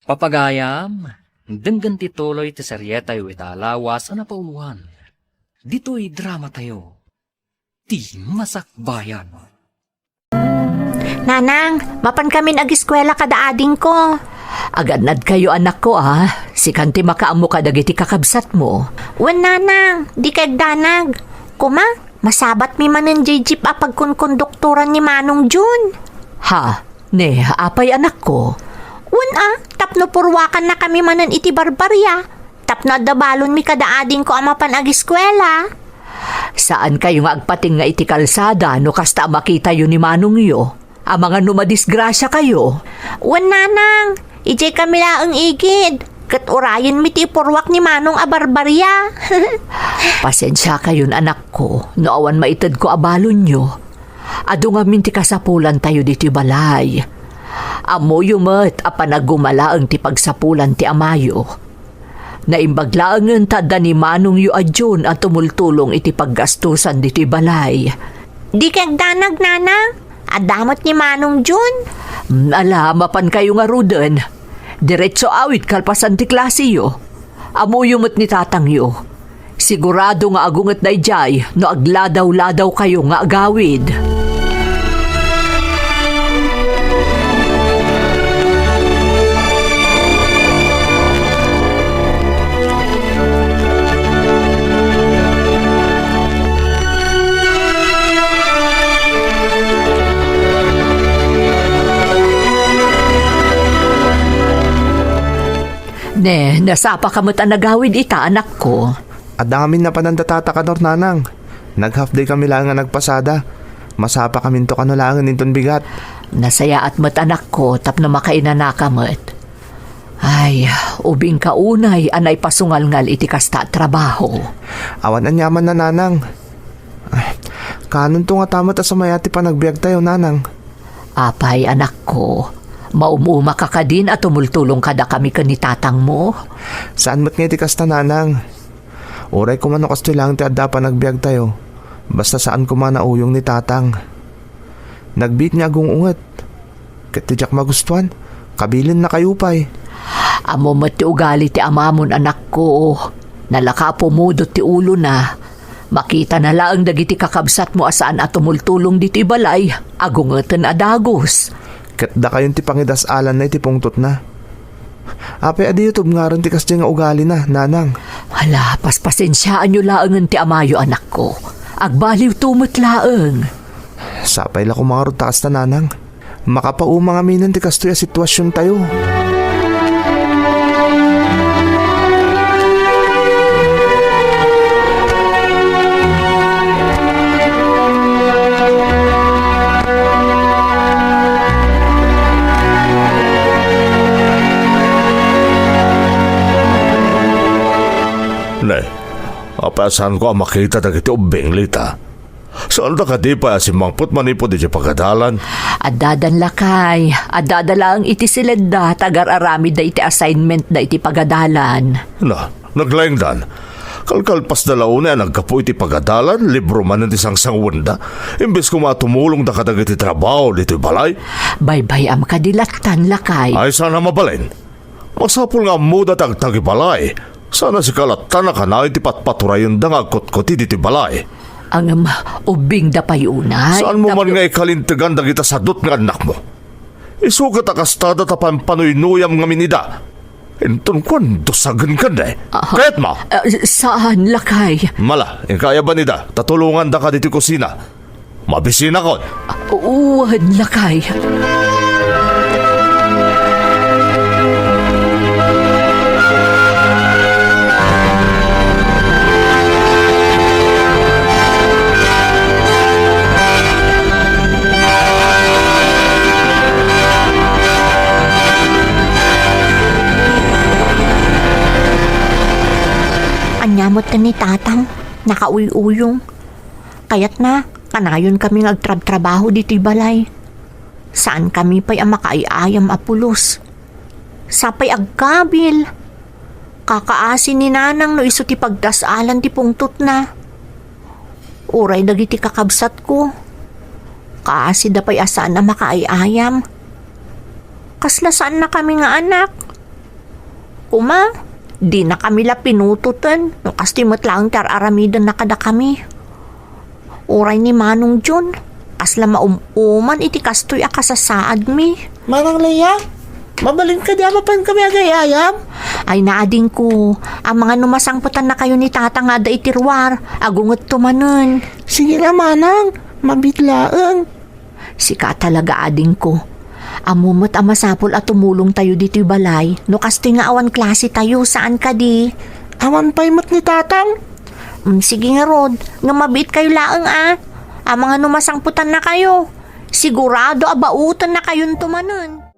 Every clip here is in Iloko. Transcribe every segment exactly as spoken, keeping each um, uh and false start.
Papagayam, denggen ti tuloy ti serietayo ita a lawas a napauluan. Ditoy dramatayo, Ti Masakbayan. Nanang, mapan kamin agiskuela kada adingko. Agannadkayo, anakko, a. Sikan ti makaammo kadagiti kakabsatmo. Wen, Nanang, dika agdanag. Kuma, masabatmi manen jay jeep a pagkonkonduktoran ni Manong Jun. Ha? Ne, apay, anakko? Wen a, tapno purwakannakami manen iti barbaria, tapno adda balonmi kada adingko a mapan agiskuela. Saankayo nga agpatingga iti kalsada no kasta a makitayo ni manongyo. Amangan no madisgrasiakayo. Wen, Nanang, idiaykami laeng igid, ket urayenmi ti ipurwak ni Manong a barbaria. Pasensiakayon, anakko, no awan maitedko a balonyo. Adu ngamin ti kasapulantayo ditoy balay. Ammoyo met a panagumalaeng ti pagsapulan ti amayo. Naimbag laengen ta adda ni manongyo a Jun a tumultulong iti paggastosan ditoy balay. Dika agdanag, Nanang. Adda met ni Manong Jun. Mm, ala, mapankayo ngaruden. Diretso awid kalpasan ti klaseyo. Ammoyo met ni tatangyo. Sigurado nga agunget daydiay no agladawladawkayo nga agawid. Ne, nasapaka met a nagawid ita, anakko. Adda ngamin napanan da tata kano, nanang. Nag-half day kami laeng a nagpasada. Masapakaminto kano laengen inton bigat. Nasayaat met, anakko, tapno makainanaka met. Ay, ubingka unay a naipasungalngal iti kasta a trabaho. Awan aniamanna, nanang. Ay, kanonto ngata met a sumayaat ti panagbiagtayo, nanang. Apay, anakko, maum-umaka kadin a tumultulong kadakami ken ni tatangmo? Saan met nga iti kasta, nanang. Uray koma no kastoy laeng ti adda a panagbiagtayo, basta saan koma nauyong ni tatang. Nagbiit nga agung-unget. Ket ti diak magustuan, kabilinnakayo pay. Ammo met ti ugali ti amamon, anakko. Nalaka a pumudot ti ulona. Makitana laeng dagiti kakabsatmo a saan a tumultulong ditoy balay, agungeten a dagus. Ket dakayon ti pangidas-alanna iti pungtotna. Apay a diyo tubngaren ti kasdiay nga ugalina, nanang? Hala, paspasensiaanyo laengen ti amayo, anakko. Agbaliwto met laeng. Sapay la koma ngarud ta kasta, nanang. Makapauma ngaminen ti kastoy a situasiontayo. Ne, apay a saanko a makita dagiti ubbing, Lita? Saanda kadi pay a simmangpet manipud idiay pagadalan? Addadan, lakay. Addada laeng iti siledda ta agar-aramidda iti assignmentda iti pagadalan. Na, naglaingdan. Kalkalpasda la unay a naggapu iti pagadalan, libro manen ti sangsangwenda. Imbes koma a tumulongda kadagiti trabaho ditoy balay. Baybay-am kadi lattan, lakay. Ay, saan a mabalin. Masapul nga ammoda ti agtagibalay. Saan a sika lattan a kanayon ti patpaturayenda nga agkutkuti ditoy balay. Ngem, ubbingda pay unay. Saanmo man nga ikalintegan dagita sadut nga annakmo? Isu ket a kastada ta pampanuynuyam ngamin ida. Inton kuan, dusagen kadi. Aha. Kayatmo? Ah, saan, lakay. Mala, inka aya ban ida, ta tulongandaka ditoy kusina. Mabisinakon. Wen, lakay. Ania met ken ni Tatang? Nakauyuyong. Kayatna, kanayon kami nga agtrabtrabaho ditoy balay. Saan kami pay a makaay-ayam a pulos. Sapay agkabil. Kakaasi ni Nanang no isu ti pagdas-alan ti pungtotna. Uray dagiti kakabsatko. Kaasida pay a saan a makaay-ayam. Kasla saannakami nga anak. Kuma, dinakami la pinutoten no kastoy met laeng ti ar-aramidenna kadakami. Uray ni Manong John, kasla maum-uman iti kastoy a kasasaadmi. Manang Lea, mabalin kadi a mapankami agay-ayam? Ay, naadingko, amangan no masangpetannakayo ni Tata nga adda iti ruar, agungetto manen. Sige la, Manang, mabiit laeng. Sika talaga, adingko. Ammom met a masapul a tumulongtayo ditoy balay no kastoy nga awan klasetayo, saan kadi? Awan pay met ni Tatang. Mm, sige ngarud, nga mabiitkayo laeng a. Amangan no masangpetannakayo. Sigurado a bautennakayonto manen.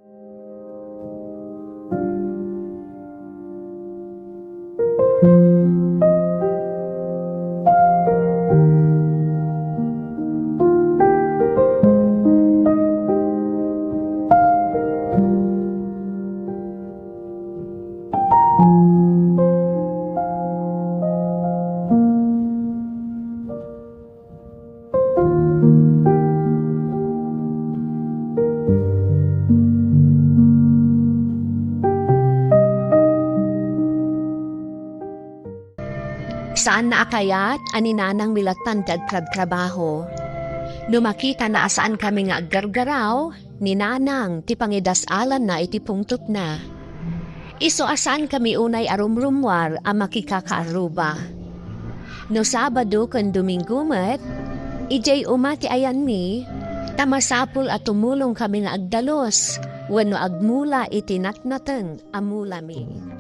Saanna a kayat a ni Nanang milattan ti agtrabtrabaho. No makitana a saankami nga aggargaraw, ni Nanang ti pangidas-alanna iti pungtotna. Isu a saankami unay a rumrummuar a makikakaarruba. No Sabado ken Domingo met, idiay uma ti ayanmi, ta masapul a tumulongkami nga agdalus wenno agmula iti natnateng a mulami.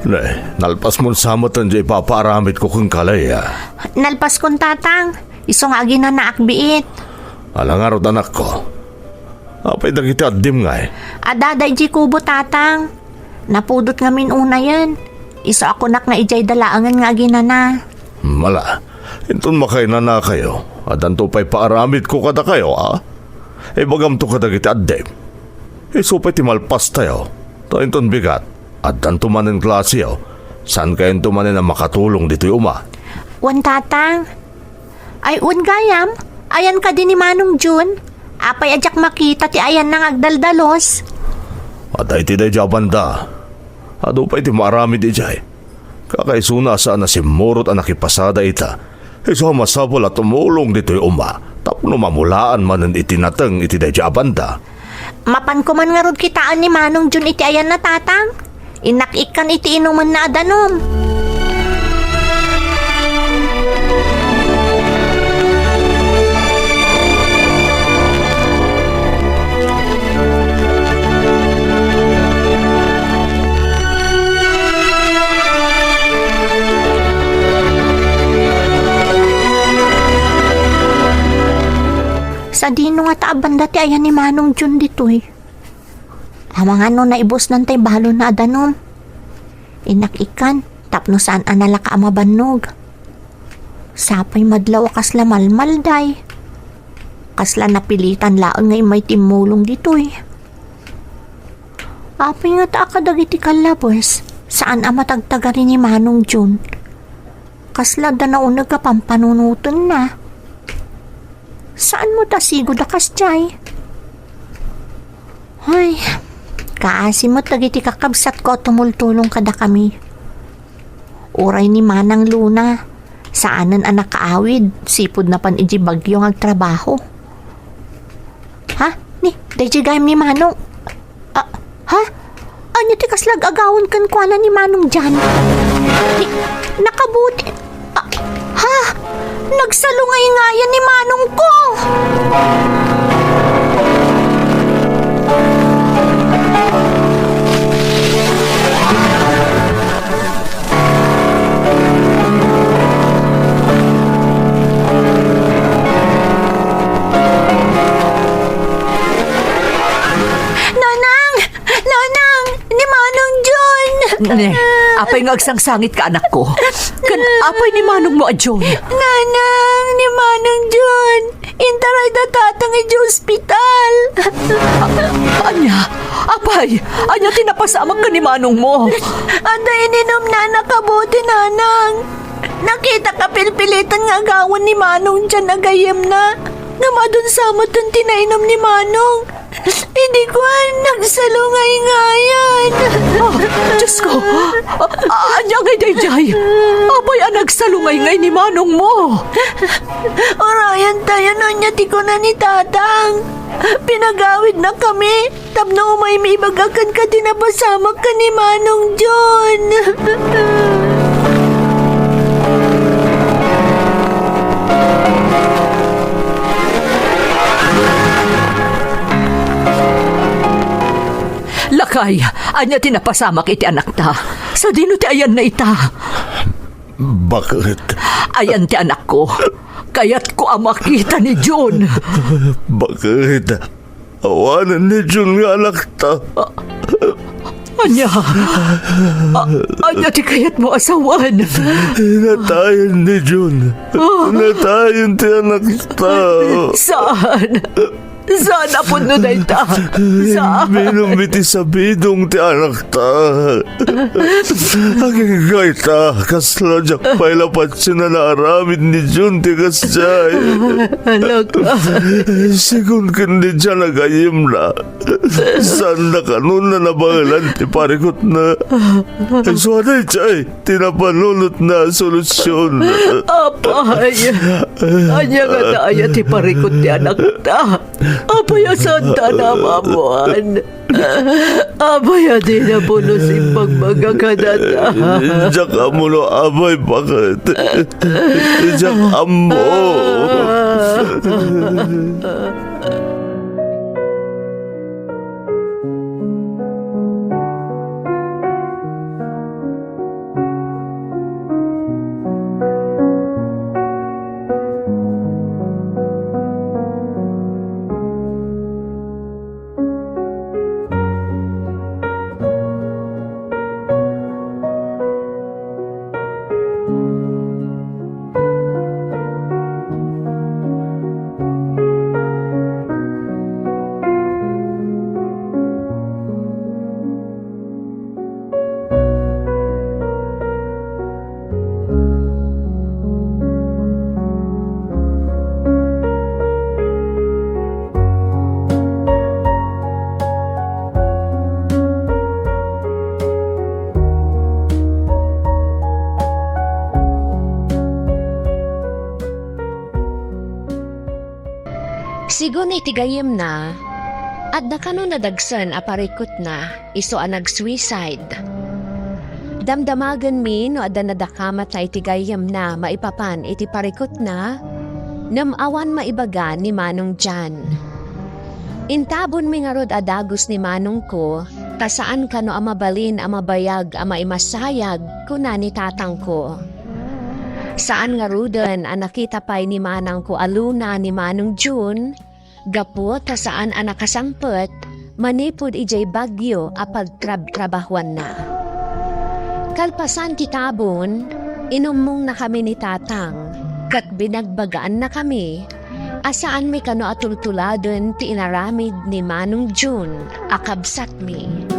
Ne, nalpasmon sa met diay ipapaaramidko kenka, Lea. Nalpaskon, Tatang. Isu nga aginanaak biit. Ala ngarud, anakko. Apay dagiti addim ngay? Adda daydiay kubo, Tatang. Napudot ngamin unayen. Isu a kunak nga idiayda laengen nga aginana. Mala, inton makainanakayo, addanto pay paaramidko kadakayo, a? Ibagamto kadagiti addim. Isu pay ti malpastayo. Ta inton bigat, addanto manen klaseyo. Saankayonto manen a makatulong ditoy uma. Wen, Tatang. Ay, wen gayam, ayan kadi ni Manong Jun? Apay a diak makita ti ayanna nga agdaldalus? Adda iti daydiay a banda. Adu pay ti maaramid idiay. Kakaisuna a saan a simmurot a nakipasada ita. Isu a masapul a tumulong ditoy uma tapno mamulaan manen iti nateng iti daydiay a banda. Mapanko man ngarud kitaen ni Manong Jun iti ayanna, Tatang. Innak ikkan iti inumenna a danum. Sadino ngata a banda ti ayan ni Manong Jun ditoy? Amangan no naibusnan tay balonna a danum. Innak ikkan, tapno saan a nalaka a mabannog. Sapay madlaw a kasla malmalday. Kasla napilitan laeng nga immay timmulong ditoy. Apay ngata a kadagiti kallabes, saan a matagtagari ni Manong Jun? Kasla adda nauneg a pampanunotenna. Saan met a sigud a kasdiay? Ay, kaasi met dagiti kakabsatko a tumultulong kadakami. Uray ni Manang Luna, saanen a nakaawid, sipud napan idiay Baguio nga agtrabaho. Ha? Ni, daydiay gayam ni Manong. Ah, ha? Ania ti kasla ag-agawen kenkuana ni Manong Jan? Ni, nakabuti. Ah, ha? Nagsalungayngayan ni Manong ko! Nanang! Nanang! Ni Manong John! Ne, apay nga agsangsangitka, anakko? Ken apay ni manongmo a John? Nanang, ni Manong John! Intarayda tatang iti ospital. A-, ania? Apay, ania ti napasamak ken ni manongmo? Adda ininumna a nakabuti, nanang. Nakitaka pilpiliten nga agawan ni Manong John a gayyemna. Ngem adun sa metten ti nainum ni Manong. Idi kuan, nagsalungayngayan. Ah, Diyos ko! Ah, ah, ania ngay daydiay? Apay a nagsalungayngay ni manongmo? Urayan tayo no ania ti kuna ni Tatang. Pinagawidna kami tapno umaymi ibaga kenka ti napasamak ken ni Manong John. Lakay, ania ti napasamak iti anakta? Sadino ti ayanna ita? Baket. Ayan ti anakko. Kayatko a makita ni Jun. Baket. Awanen ni Jun nga anakta. Ania? A-, ania ti kayatmo a sawen? Natayen ni Jun. Ah. Natayen ti anakta. Saan? Saan a pudno dayta? Saan? Imminum iti sabidong ti anakta. Agingga ita, kasla diak pay la patien a naaramid ni Jun ti kasdiay. Alak. Sigun ken ni Jan a gayyemna, saanna kanonna nabaelan ti parikutna. Isu a daydiay ti napanunotna a solusion. Apay, ania ngata aya ti parikut ti anakta? Apay a saanta a naam-ammoan? Apay a dina pulos imbagbaga kadata? Diak ammo no apay, baket. Diak ammo. Sigun iti gayyemna, adda kano nadagsen a parikutna, isu a nag-suicide. Damdamagenmi no adda nadakamatna iti gayyemna maipapan iti parikutna, ngem awan maibaga ni Manong Jan. Intabonmi ngarud a dagus ni manongko, ta saan kano a mabalin a mabayag a maimasayag, kuna ni tatangko. Saan ngaruden a nakita pay ni manangko a luna ni Manong Jun, gapu ta saan a nakasangpet manipud idiay bagyo a pagtrabtrabahuanna. Kalpasan ti tabon, inummongnakami ni tatang, ket binagbagaannakami a saanmi kano a tultuladen ti inaramid ni Manong Jun a kabsatmi.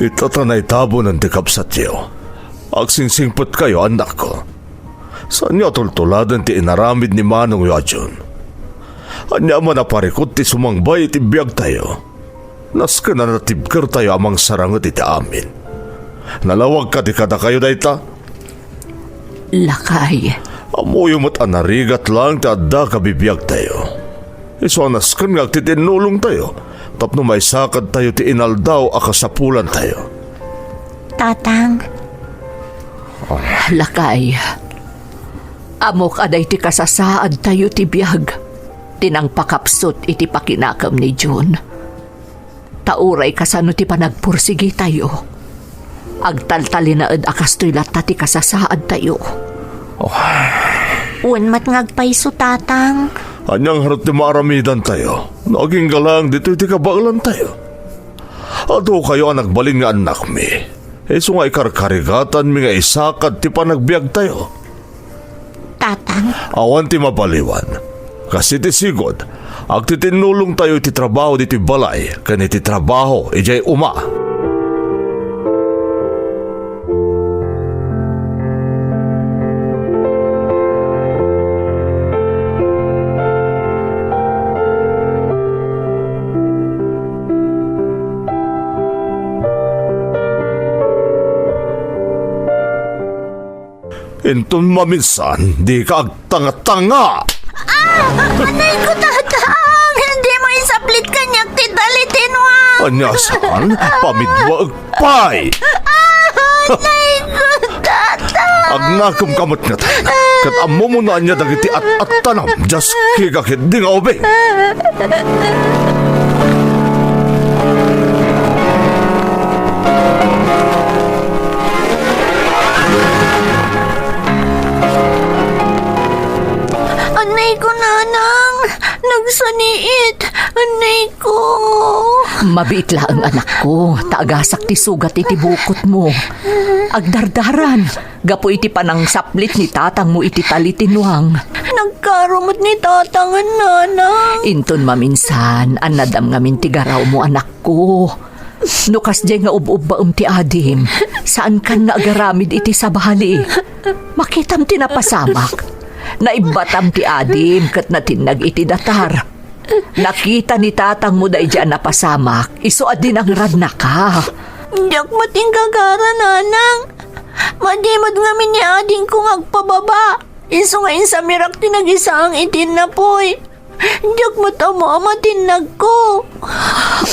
Ita ta naitabonen ti kabsatyo. Agsingsingpetkayo, annakko. Saanyo a tultuladen ti inaramid ni manongyo a Jun. Ania man a parikut ti sumangbay iti biagtayo. Nasken a natibkertayo a mangsaranget iti amin. Nalawag kadi kadakayo dayta? Lakay. Ammoyo met a narigat laeng ti adda kabibiagtayo. Isu a nasken nga agtitinnulongtayo tapno maisakadtayo ti inaldaw a kasapulantayo. Tatang. Lakay, ammok a daytoy kasasaadtayo ti biag ti nangpakapsut iti pakinakem ni Jun. Ta uray kasano ti panagpursigitayo, agtaltalinaed a kastoy latta ti kasasaadtayo. Oh. Wen met nga agpayso, Tatang. Ania ngarud ti maaramidantayo no agingga laeng ditoy ti kabaelantayo? Adukayo a nagbalin nga annakmi. Isu nga ikarkarigatanmi nga isakat ti panagbiagtayo. Tatang? Awan ti mabaliwan. Kas iti sigud, agtitinnulongtayo iti trabaho ditoy balay ken iti trabaho idiay uma. Inton maminsan, dika agtangatanga! Ah! Anay ko, Tatang! Dimo isaplit kaniak ti talitinwang! Ania saan? Pamiduaek pay! Ah! Anay ko, Tatang! Agnakemka met ngarud, ket ammom no ania dagiti at-attanam, diaskika ketdi nga ubing! Anay ko, Nanang! Nagsaniit! Anay ko! Mabiit laeng, anakko, ta agasak ti sugat iti bukotmo. Agdardaran, gapu iti panangsaplit ni tatangmo iti talitinwang. Nagkaro met ni Tatang, Nanang. Inton maminsan, annadam ngamin ti garawmo, anakko. No kasdiay nga ub-ubbaem ti adim, saankan nga agaramid iti sabali. Makitam ti napasamak. Naibbatam ti adim ket natinnag iti datar. Nakita ni tatangmo daydiay a napasamak, isu a dinangrannaka. Diak met inggagara, Nanang. Madi met ngamin ni adingko nga agpababa. Isu nga insamirak ti nagisaang iti innapuy. Diak met ammo a matinnagko.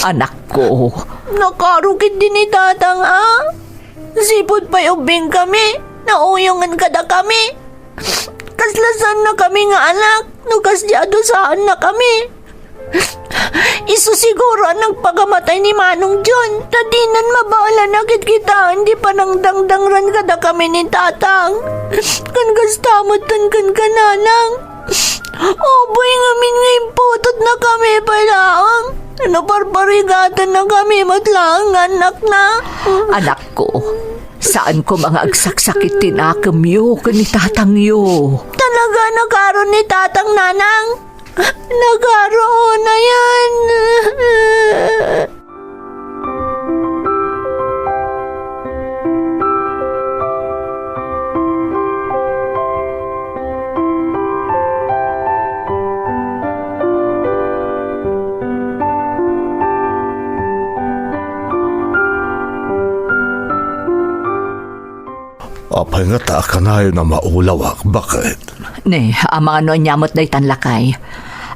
Anakko. Nakaro ketdi ni tatang a. Sipud pay ubbingkami, nauyongen kadakami. Kasla saannakami nga anak, no kasdi a dusaannakami. Isu siguro a nagpakamatay ni Manong John, ta dinan mabaelan a kitkitaen ti panangdangdangran kadakami ni Tatang. Ken kasta met kenka, Nanang. Ubbing ngamin nga imputotnakami pay laeng. No parparigatan na kami met laeng nga annakna. Anakko, saan koma nga agsaksakit ti nakemyo ken ni tatangyo. Talaga, nakaro ni tatang, Nanang. Nakaro unayen. Apay ngata a kanayon a maulawak? Baket? Ne, amangan no ania met daytan, lakay.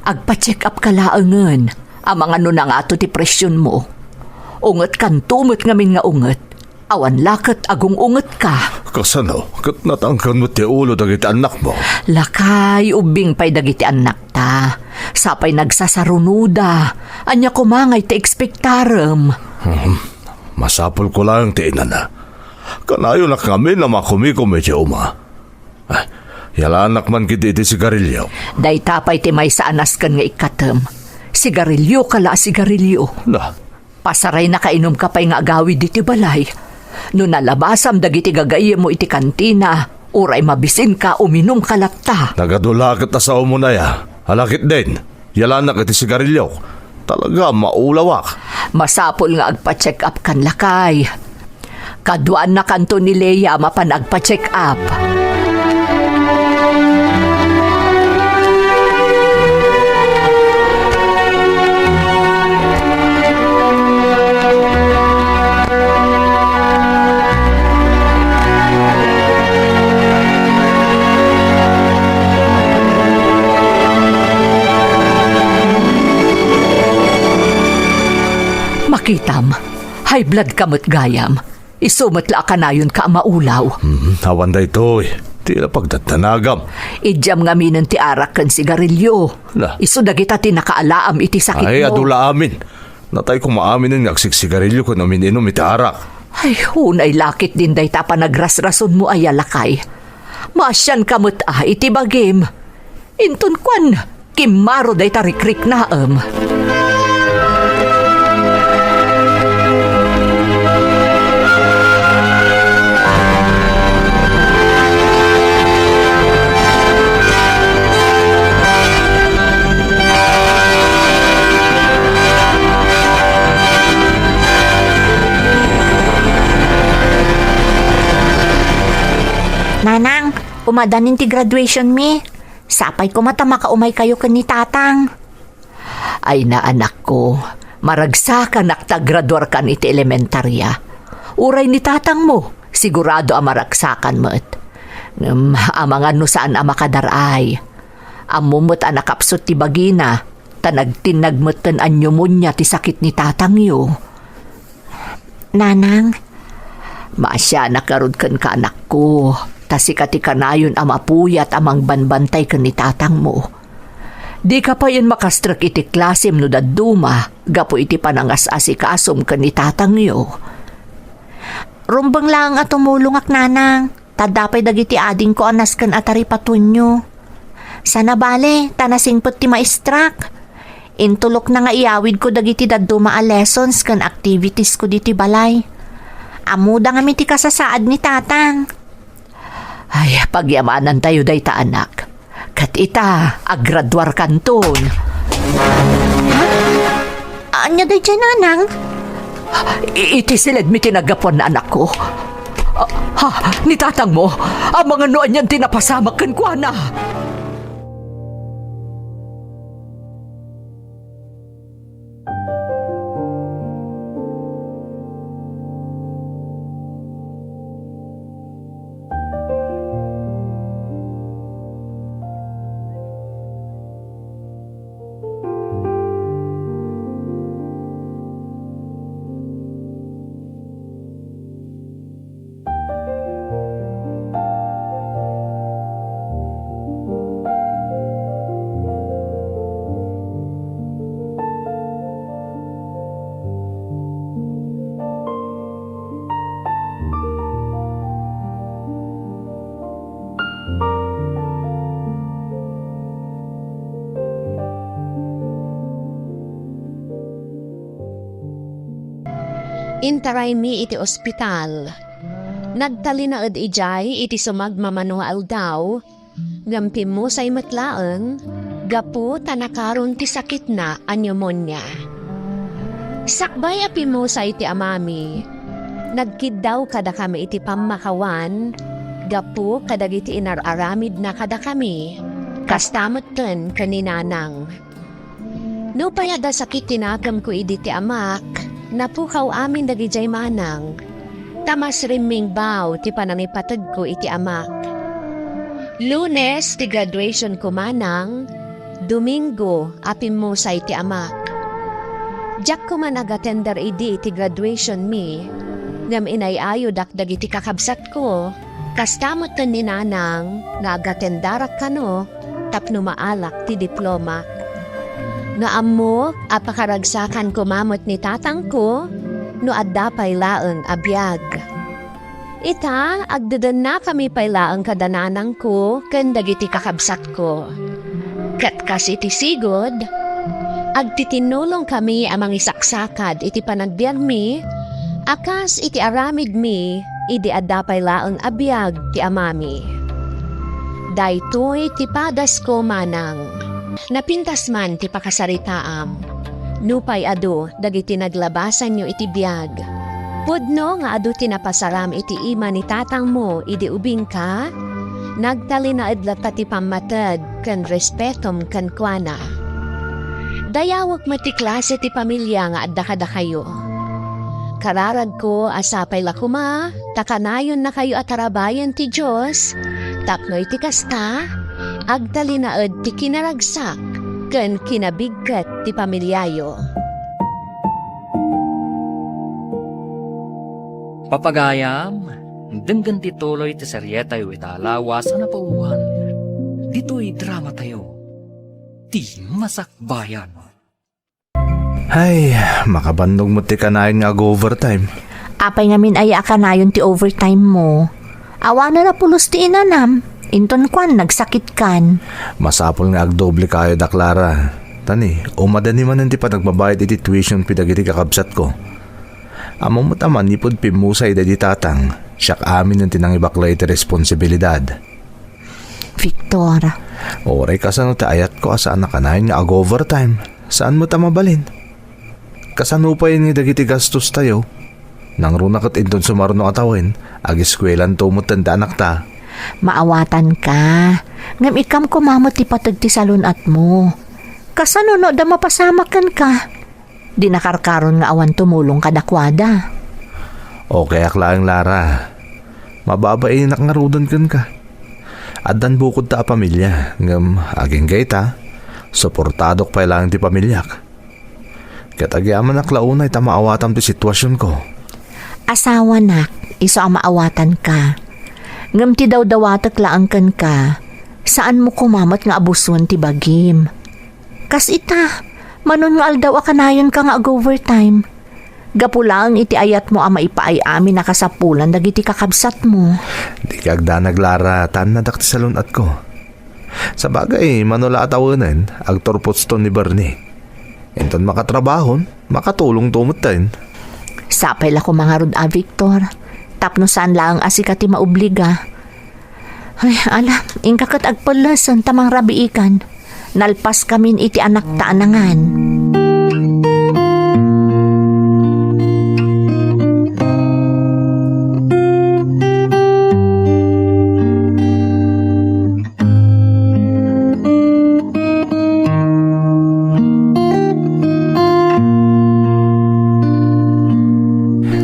Agpa-check up ka laengen. Amangan no nangato ti presyonmo. Ungetkanto met ngamin nga unget. Awan la ket agung-ungetka. Kasano? Ket natangken met ti ulo dagiti annakmo? Lakay, ubbing pay dagiti annakta. Sapay nagsasarunoda. Ania koma nga iti ekspektarem? Hmm. Masapulko laeng ti inana. Kanayonak ngamin a makumikom iti uma. Ah, yalanak man ketdi iti sigarilio. Dayta pay ti maysa a nasken nga ikkatem. Sigarilioka la a sigarilio. Na. Pasarayna, kainumka pay nga agawid iti balay. No nalabasam dagiti gagayyemmo iti kantina, uray mabisinka, uminumka latta. Nagadu la ket a saomo aya. Ala ketdin. Yalanak iti sigarilio. Talaga, maulawak. Masapul nga agpa-check up kan, lakay. Kaduaannakanto ni Lea a mapan agpa-check up. Makitam, high blood ka met gayam. Isu met la a kanayonka a maulaw. Hmm, awan daytoy. Ti la pagdaddanagam. Idiam ngaminen ti arak ken sigarilio. Na. Isu dagita ti nakaalaam iti sakitmo. Ay, adu la amin. Natay koma aminen nga agsigsigarilio ken umin-inum iti arak. Ay, unay la ketdin dayta a panagrasrasonmo aya, lakay. Maasianka met a iti bagim. Inton kuan, kimmaro dayta rikriknaem. Madanin ti graduation mi. Sapay koma ta makaumaykayo ken ni Tatang. Ay na, anakko, maragsakanak ta graduarkan iti elementarya. Uray ni tatangmo, sigurado a maragsakan met. Ngem amangan no saan a makadar-ay. Ammom met a nakapsut ti bagina, ta nagtinnag metten a pneumonia ti sakit ni tatangyo. Nanang. Maasianak ngarud kenka, anakko, ta sika ti kanayon a mapuyat a mangbanbantay ken ni tatangmo. Dika payen makastrek iti klasem no dadduma gapu iti panangas-asikasom ken ni tatangyo. Rumbeng laeng a tumulongak, nanang. Ta adda pay dagiti adingko a nasken a taripatonyo. Saan a bale, ta nasingpet ti maestrak. Intulokna nga iyawidko dagiti dadduma a lessons ken activitiesko ditoy balay. Ammoda ngamin ti kasasaad ni tatang. Ay, pagyamanantayo dayta, anak. Ket ita, agraduarkanton. Ha? Ania daydiay, nanang? I-, iti siledmi ti naggapuan, anakko. Ah, ha, ni tatangmo, amangan no anian ti napasamak kenkuana. Intaraymi iti ospital. Nagtalinaed idiay iti sumagmamano nga aldaw, ngem pimmusay met laeng gapu ta nakaron ti sakitna a pneumonia. Sakbay a pimmusay ti amami, nagkiddaw kadakami iti pammakawan gapu kadagiti inar-aramidna kadakami, kasta metten ken ni nanang. Nupay adda sakit ti nakemko idi ti amak, napukaw amin dagidiay manang, ta masrimmingbaw ti panangipategko iti amak. Lunes ti graduationko manang, Domingo a pimmusay ti amak. Diak koma nag-attender idi ti graduationmi, ngem inay-ayodak dagiti kakabsatko, kasta metten ni nanang nga agatendarak kano tapno maalak ti diplomak. No ammok a pakaragsakan koma met ni tatangko no adda pay laeng a biag. Ita, agdedennakami pay laeng kada nanangko ken dagiti kakabsatko. Ket kas iti sigud, agtitinnulongkami a mangisaksakad iti panagbiagmi a kas iti aramidmi idi adda pay laeng a biag ti amami. Daytoy ti padasko manang. Napintas man ti pakasaritaam. Nupay adu dagiti naglabasanyo iti biag, pudno nga adu ti napasaram iti ima ni tatangmo idi ubingka, nagtalinaed latta ti pammated ken respetom kenkuana. Dayawek met ti klase ti pamilia nga adda kadakayo. Kararagko a sapay la koma ta kanayonnakayo a tarabayen ti Dios tapno iti kasta, agtalinaed ti kinaragsak ken kinabigket ti pamiliayo. Papagayam, denggen ti tuloy ti serietayo ita a lawas a napauluan. Ditoy dramatayo, Ti Masakbayan. Ay, makabannog met ti kanayon nga ag-overtime. Apay ngamin aya a kanayon ti overtime mo? Awanen a pulos ti inanam, inton kuan nagsakitkan. Masapul nga agdoble kayo da Clara. Tani, umadani manen ti panagbabayad iti tuition fee dagiti kakabsatko. Ammom met a manipud pimmusay daydi tatang, siak aminen ti nangibaklay iti responsibilidad. Victor. Uray kasano ti ayatko a saan a kanayon nga ag-overtime, saan met a mabalin. Kasano pay ni dagiti gastostayo? Nangruna ket inton sumarno a tawen, ageskuelanto metten ti anakta. Maawatanka, ngem ikkam koma met ti pateg ti salun-atmo. Kasano no adda mapasamak kenka? Di nakarkaron nga awan tumulong kadakuada. Okayak laeng, Lara. Mababainak ngaruden kenka. Addan bukodta a pamilia, ngem agingga ita, suportadok pay laeng ti pamiliak. Ket agyamanak la unay ta maawatam ti situasionko. Asawanak, isu a maawatanka. Ngem ti dawdawatek laeng kenka, saanmo koma met nga abusoen ti bagim. Kas ita, manon nga aldaw a kanayonka nga ag-overtime. Gapu laeng iti ayatmo a maipaay amin a kasapulan dagiti kakabsatmo. Dika agdanag, Lara, ta annadak ti salun-atko. Sabagay, mano la a tawenen, agturpuston ni Bernie. Inton makatrabahon, makatulongto metten. Sapay la koma ngarud a, Victor, tapno saan laeng a sika ti maobliga. Ay, ala, inka ket agpellesen ta mangrabiikan. Nalpaskamin iti anakta a nangan.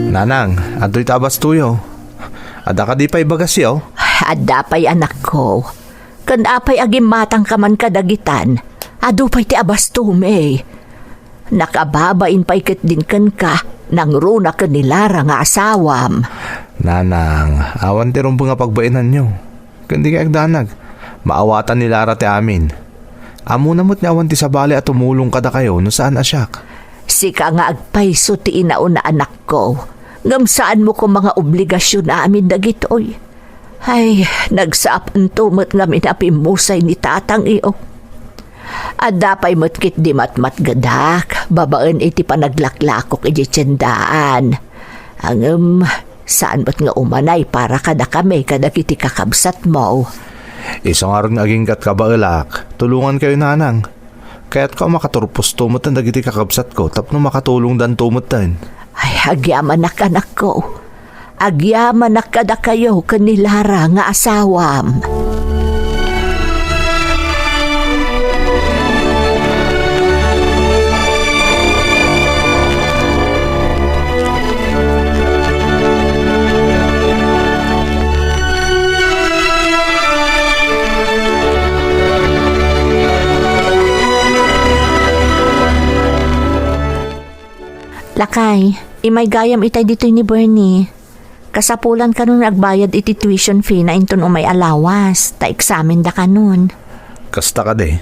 Nanang, adtoy ta abastoyo. Adda kadi pay bagasyo? Adda pay, anakko. Ken apay agimmatangka man kadagitan? Adu pay ti abastomi. Nakababain pay ketdin kenka, nangruna ken ni Lara nga asawam. Nanang, awan ti rumbeng a pagbainanyo. Ken dikay agdanag, maawatan ni Lara ti amin. Ammona met nga awan ti sabali a tumulong kadakayo no saan a siak. Sika nga agpayso ti inauna, anakko, ngem saanmo koma nga obligasion amin dagitoy. Ay, nagsaapanto met ngamin a pimmusay ni tatangyo. Adda pay met ketdi matmatgedak babaen iti panaglaklakok idiay tiendaan. Ngem, saan met nga umanay para kadakami kadagiti kakabsatmo. Isu ngarud nga agingga't kabaelak, tulongankayo, Nanang. Kayatko a makaturposto metten dagiti kakabsatko tapno makatulongdanto metten. Ay, agyamanak, anakko. Agyamanak kadakayo ken ni Lara nga asawam. Lakay, imay gayam itay ditoy ni Bernie. Kasapulan kanon nga agbayad iti tuition fee na inton umay a lawas, ta eksamen da kanon. Kasta kadi?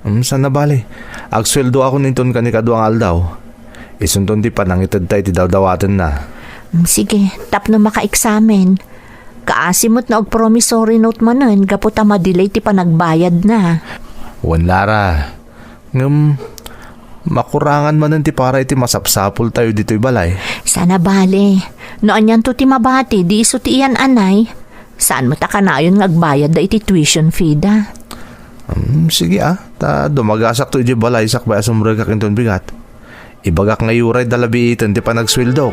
Mm, saan a bale. Agsueldoakon inton kanikadua nga aldaw. Isunton ti panangitedta iti dawdawatenna. Mm, sige, tapno makaeksamen. Kaasi met no ag-promissory note manen gapu ta madelay ti panagbayadna. Wen, Lara. Ngem, makurangan manen ti para iti masapsapultayo ditoy balay. Saan a bale. No anianto ti mabati, di isu ti iyan-anay. Saan met a kanayon nga agbayadda iti tuition fee da. Hmm, sige, ah. Ta dumagasakto idiay balay sakbay a sumrekak inton bigat. Ibagak nga uray dalabiiten ti panagsueldok.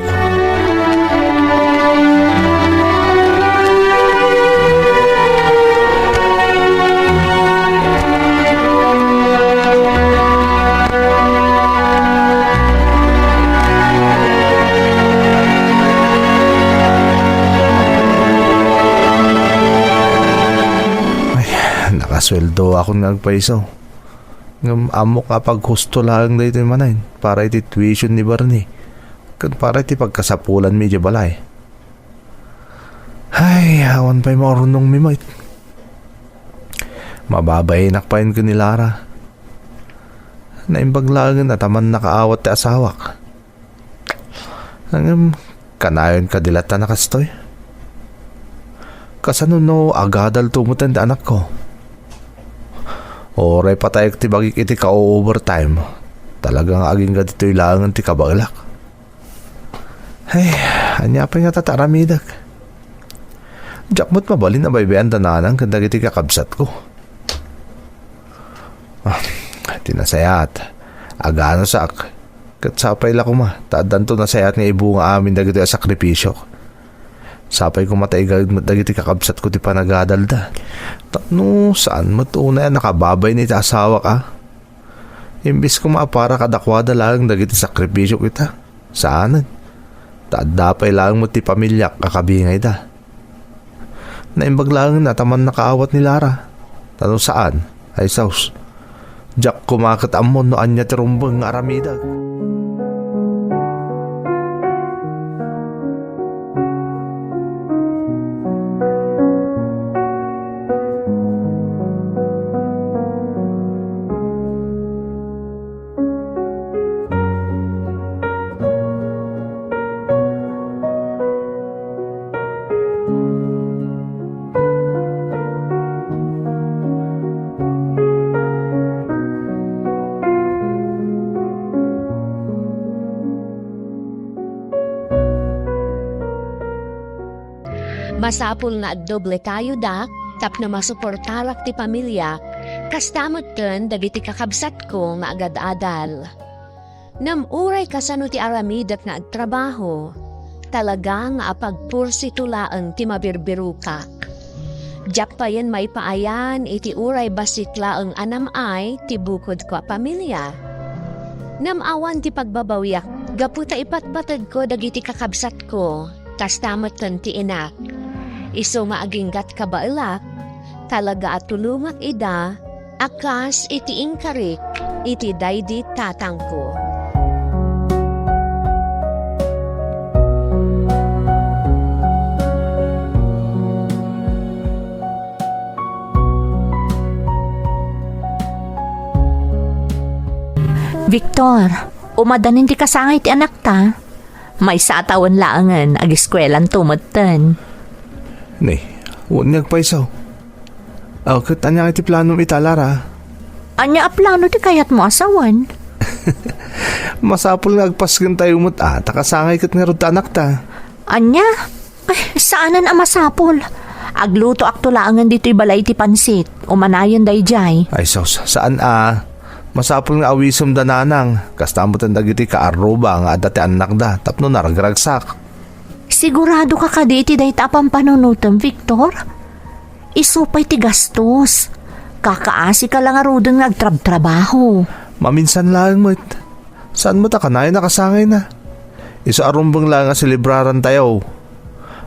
Ay, nakasueldoakon nga agpayso. Ngem ammok a paghusto laeng daytoy manen para iti tuition ni Bernie, ken para iti pagkasapulanmi idiay balay. Ay, awan pay maurnongmi met. Mababainak payen ken ni Lara. Naimbag laengen a ta mannakaawat ti asawak. Ngem, kanayon kadi latta a kastoy? Kasano no agadalto metten ti anakko? Uray patayek ti bagik iti ka-overtime. Talaga nga agingga ditoy laengen ti kabaelak. Ay, ania pay ngata ti aramidek? Diak met mabalin a baybay-an da nanang ken dagiti kakabsatko. Ah, ti nasayaat, aganusak. Ket sapay la koma, ta addanto nasayaat nga ibunga amin dagitoy a sakripisiok. Sapay koma ta igaed met dagiti kakabsatko ti panagadalda. Tapno saan met unay a nakababain iti asawak a. Imbes koma a para kadakuada laeng dagiti sakrifisiok ita. Saanen. Ta adda pay laeng met ti pamiliak a kabingayda. Naimbag laeng a ta mannakaawat ni Lara. Ta no saan, ay saos. Diak koma ket ammo no ania ti rumbeng nga aramidek. Masapul nga addoble tayo dak tapno masuportarak ti pamiliak, kasta metten dagiti kakabsatko nga agad-adal. Ngem uray kasano ti aramidek nga agtrabaho, talaga nga apagpursito laeng ti mabirbirokak. Diak payen maipaayan iti uray bassit laeng a nam-ay ti bukodko a pamilia. Ngem awan ti pagbabawiak gapu ta ipatpatedko dagiti kakabsatko, kasta metten ti inak. Isu nga aginggat kabaelak, talaga a tulongak ida a kas iti inkarik iti daydi tatangko. Victor, umadanin ti kasangay ti anakta. Maysa a tawen laengen, agiskuelanto metten. Ni, wen nga agpayso. Aw, ket ania ti planom ita, Lara? Ania a plano ti kayatmo a sawen? Masapul nga agpasken tayo met a, ta kasangay ket ngarud ta anakta. Ania? Ay, saanen a masapul. Aglutoakto laengen ditoy balay ti pansit. Umanayen daydiay. Ay, sus, saan a. Masapul nga awisem da nanang. Kasta metten dagiti kaarruba nga adda ti annakda tapno naragragsak. Siguradoka kadi iti dayta a pampanunotem, Victor? Isu pay ti gastos. Kakaasika la ngaruden nga agtrabtrabaho. Maminsan laeng met. Saan met a kanayon a kasangayna? Isu a rumbeng laeng a selebrarantayo.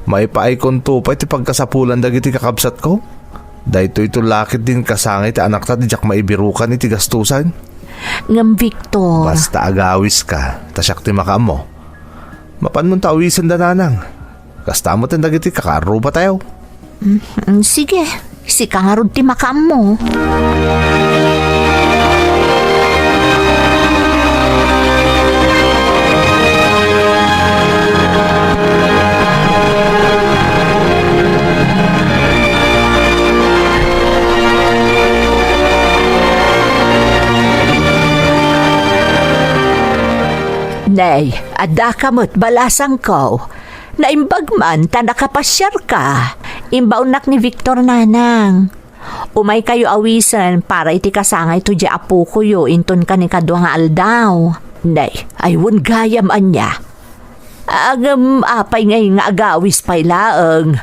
Maipaaykonto pay ti pagkasapulan dagiti kakabsatko. Daytoyto la ketdin kasangay ti anakta ti diak maibirukan iti gastusan. Ngem Victor. Basta agawiska, ta siak ti makaammo. Mapanmonto awisen da nanang. Kasta met dagiti kakaarrubatayo. Mm, mm, sige, sika ngarud ti makaammo. Nay, adda ka met balasangko. Naimbag man ta nakapasiarka. Imbaonnak ni Victor, nanang. Umaykayo awisen para iti kasangayto diay apokoyo inton kanikadua nga aldaw. Nay, ay wen gayam ania. Ngem apay ngay nga agawis pay laeng?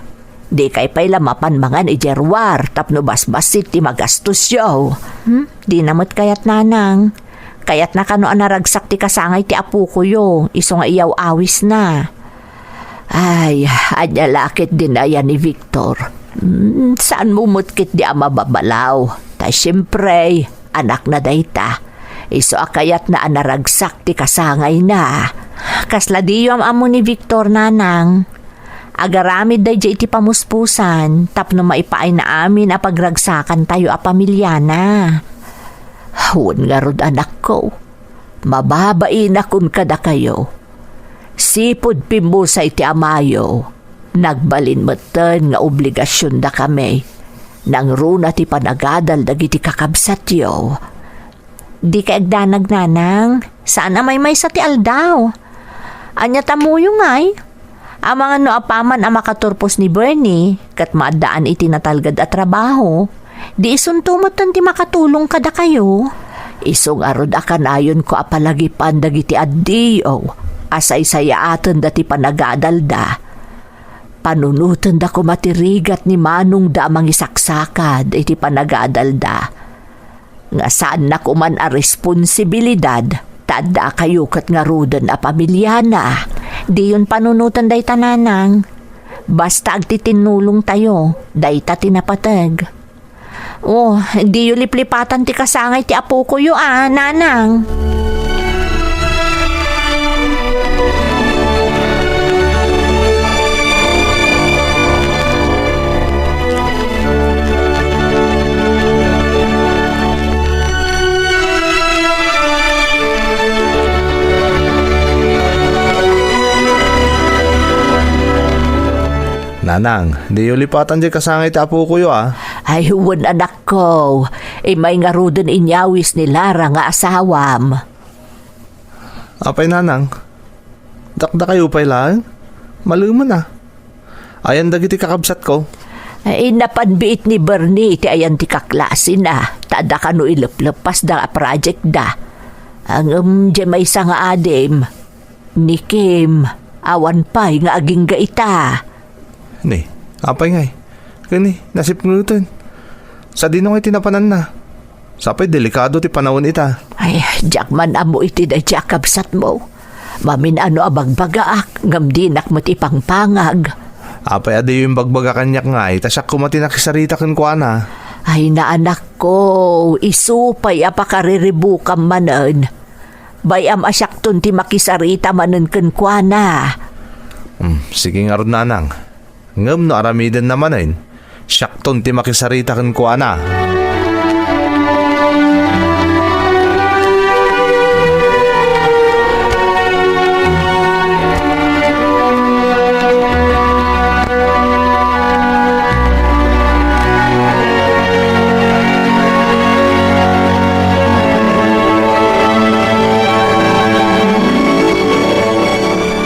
Dikay pay la mapan mangan idiay ruar tapno basbassit ti magastosyo. Hmm? Dina met kayat, nanang. Kayatna kano a naragsak ti kasangay ti apokoyo, isu nga iyaw-awisna. Ay, ania la ketdin aya ni Victor? Hmm, saanmo met ketdi a mababalaw. Ta siempre, anakna dayta. Isu a kayatna a naragsak ti kasangayna. Kasla diyo am-ammo ni Victor, nanang. Agaramid daydiay iti pamuspusan tapno maipaayna amin a pagragsakantayo a pamiliana. Wen ngarud, anakko, mababainak kadakayo. Sipud pimmusay ti amayo, nagbalin metten nga obligasionda kami. Nangruna ti panagadal dagiti kakabsatyo. Dikay agdanag, nanang. Saan a maymaysa ti aldaw. Ania ta muyo ngay? Amangan no apaman a makaturpos ni Bernie, ket maaddaan iti natalged a trabaho, di isunto metten ti makatulong kadakayo. Isu ngarud a kanayonko a palagipan dagiti addiyo a saysayaaten dati panagadalda. Panunotenda koma ti rigat ni manongda a mangisaksakad iti panagadalda. Nga saanna koman a responsibilidad ta addakayo ket ngaruden a pamiliana. Diyon panunoten dayta, nanang. Basta agtitinnulongtayo, dayta ti napateg. Oh, diyo liplipatan ti kasangay ti apokoyo a, nanang. Nanang, diyo lipatan diay kasangay ti apokoyo a. Ay, wen, anakko. Immay ngaruden inyawis ni Lara nga asawam. Apay, nanang? Dakdakayo pay laeng? Malemen a. Ayan dagiti kakabsatko? Ay, napan biit ni Bernie iti ayan ti kaklasina, ta adda kano ileplepasda a projectda. Ngem diay maysa nga adim, ni Kim, awan pay nga agingga ita. Ni, apay ngay? Ken ni, nasipngeten. Sadino ngay ti napananna? Sapay delikado ti panawen ita. Ay, diak man ammo iti daydi a kabsatmo. Mamin-ano a bagbagaak, ngem dinak met ipangpangag. Apay a diyo imbagbaga kaniak ngay, ta siak koma ti nakisarita kenkuana. Ay, naanakko, isu pay a pakariribukam manen. Bay-am a siakton ti makisarita manen kenkuana. Hmm, sige ngarud, nanang. Ngem no aramidenna manen, siakton ti makisarita kenkuana.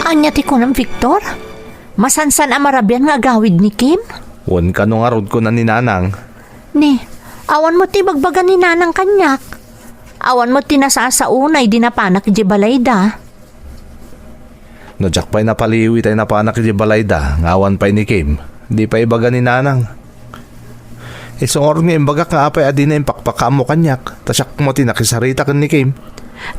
Ania ti kunam, Victor? Masansan a marabian nga agawid ni Kim? Wen, kano ngarud, kuna ni nanang. Ni, awan met ti ibagbaga ni nanang kaniak. Awan met ti nasasaona idi napanak idiay balayda. No diak pay napaliw itay napanak idiay balayda nga awan pay ni Kim, di pay ibaga ni nanang. Isu ngarud nga imbagak nga apay a dina impakpakaammo kaniak, ta siak met ti nakisarita ken ni Kim.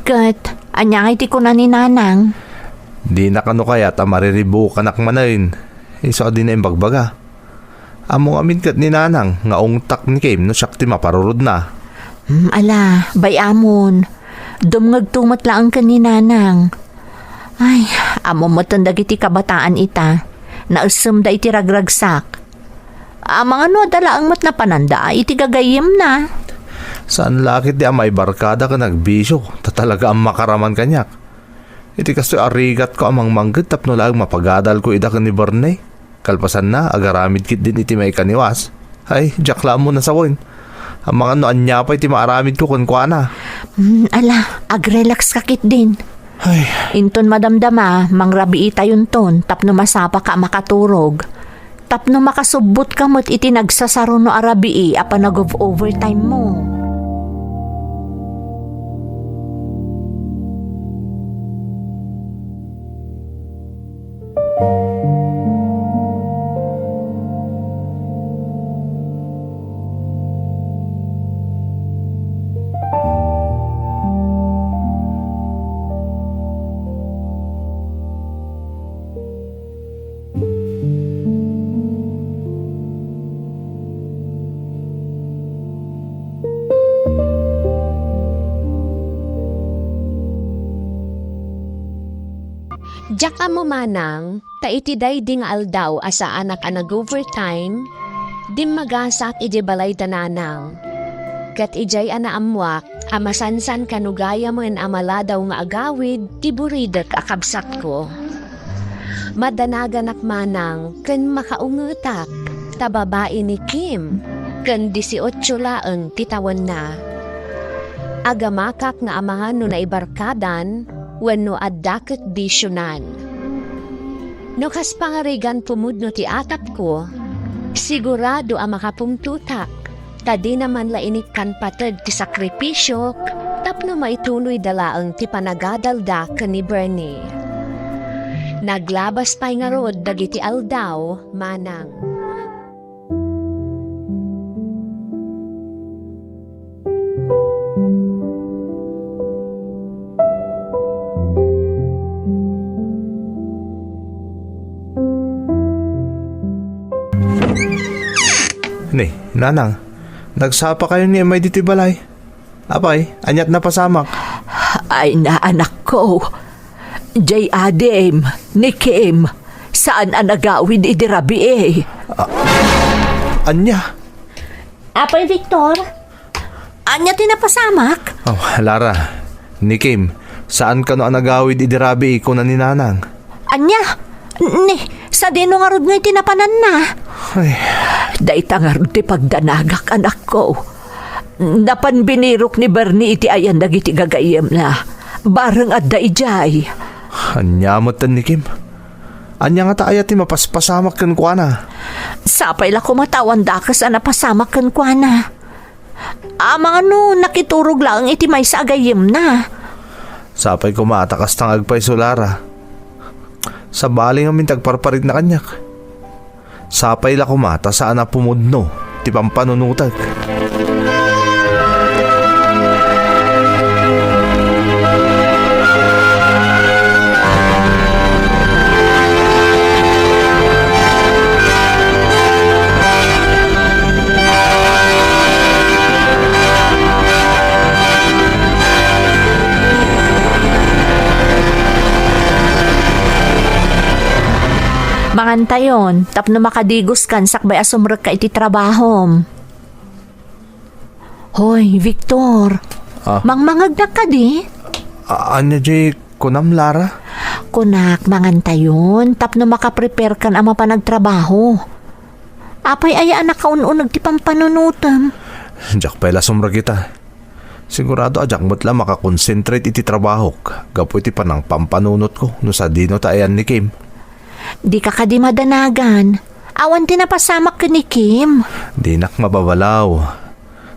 Ket, ania ngay ti kuna ni nanang? Dina kano kayat a mariribukanak manen, isu a dina imbagbaga. Ammo ngamin ket ni nanang nga ungtak ni Kim no siak ti maparurudna. Hmm, ala, bay-amon. Dumngegto met laeng ken ni nanang. Ay, ammo metten dagiti kabataan ita. Naessemda iti ragragsak. Amangan no adda laeng met napananda iti gagayyemna. Saan la ketdi a maibarkada ken agbisio, ta talaga a makaraman kaniak. Iti kastoy a rigatko a mangmangged tapno laeng mapagadalko ida ken ni Bernie. Kalpasanna, agaramid ketdin iti maikaniwas. Ay, diak la ammo nasawen. Amangan no ania pay ti maaramidko kenkuana. Hmm, ala, agrelax ka ketdin. Ay. Inton madamdama, mangrabiitayonton tapno masapaka a makaturog. Tapno makasubbotka met iti nagsasaruno a rabii a panag-overtime mo. Diak ammo manang, ta iti daydi nga aldaw a saanak a nag-overtime, dimmagasak idiay balay da nanang. Ket idiay a naammoak a masansan kano gayamen a maladaw nga agawid ti buridek a kabsatko. Madanaganak manang ken makaungetak, ta babai ni Kim, ken dieciocho laeng ti tawenna. Agamakak nga amangan no naibarkadan wenno adda ket bisionan. No kas pangarigan pumudno ti atapko, sigurado a makapungtotak, ta dina man la inikkan pateg ti sakripisiok tapno maituloyda laeng ti panagadalda ken ni Bernie. Naglabas pay ngarud dagiti aldaw, manang. Ni, nanang, nagsapa kayo ni Emay ditoy balay? Apay, aniat napasamak? Ay na, anakko. Jay Adim, ni Kim, saan a nagawid idi rabii. Ah, ania? Apay Victor, ania ti napasamak? Oh, Lara, ni Kim, saan kano a nagawid idi rabii, kuna ni Nanang. Ania? Ni, sadino ngarud nga iti napananna? Ay. Dayta ngarud ti pagdanagak, anakko. Napan binirok ni Bernie iti ayan dagiti gagayyemna. Bareng adda idiay. Ania met ni Kim? Ania ngata aya ti mapaspasamak kenkuana? Sapay la koma ta awan dakes a napasamak kenkuana. Amangan no nakiturog laeng iti maysa a gayyemna. Sapay koma ta kasta nga agpayso, Lara. Sabali ngamin ti agparparikna kaniak. Sapay la koma ta saan a pumudno ti pampanunotek. Mangantayon, tapno makadigoskan sakbay a sumrekka iti trabahom. Hoy, Victor. Ah. Mangmangegnak kadi? A-, ania jay kunam, Lara? Kunak, mangantayon, tapno makapreparekan a mapan agtrabaho. Apay aya a nakaun-uneg ti pampanunotem? Diak pay la sumrekka. Sigurado a diak met la makakonsentrate iti trabahok gapu iti panangpampanunotko no sadino ta ayan ni Kim. Dika kadi madanagan. Awan ti napasamak ken ni Kim. Dinak mababalaw.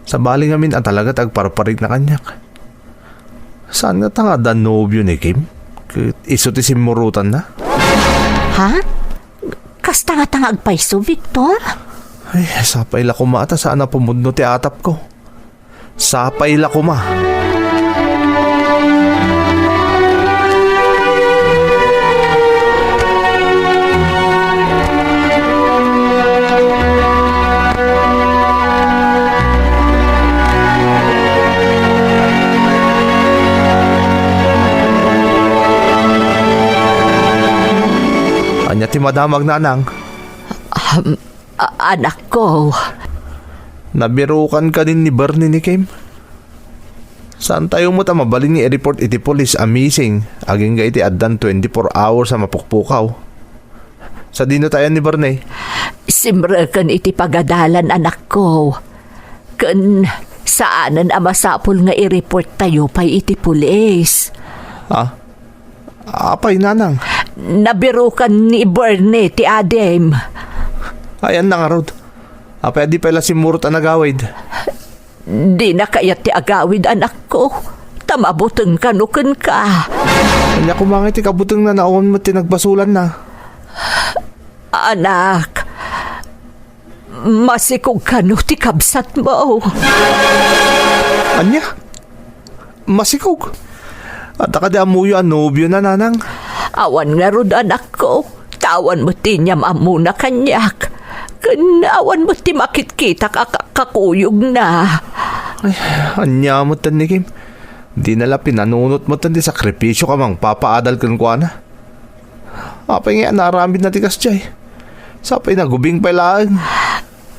Sabali ngamin a talaga ti agparparikna kaniak. Saan ngata nga adda nobio ni Kim? Ket isu ti simmurotanna? Ha? Kasta ngata nga agpayso, Victor? Ay, sapay la koma ta saan a pumudno ti atapko. Sapay la koma. Ania ti madamag, Nanang? Um, A-, anakko. Nabirukan kadin ni Bernie ni Kim? Saantayo met a mabalin nga i-report iti pulis a missing agingga iti addan twenty-four hours a mapukpukaw. Sadino ta ayan ni Bernie? Simreken iti pagadalan, anakko. Ken saanen a masapul nga i-report tayo pay iti pulis. Ah? Apay, Nanang? Nabirukan ni Bernie ti adim. Ayanna ngarud. Apay a di pay la simmurot a nagawid? Dina kayat ti agawid, anakko. Ta mabuteng kano kenka. Ania koma nga iti kabutengna no awan met ti nagbasolanna? Anak, masikog kano ti kabsatmo. Ania? Masikog? Adda kadi ammoyo a nobiona, Nanang? Awan ngarud, anakko. Ta awan met ti inyam-ammona kaniak. Ken awan met ti makitkitak a ka-, kakuyogna. Ay, ania met ni Kim? Dina la pinanunot met ti sakripisio a mangpapaadal kenkuana. Apay nga naaramidna ti kasdiay? Sapay nagubing pay laeng.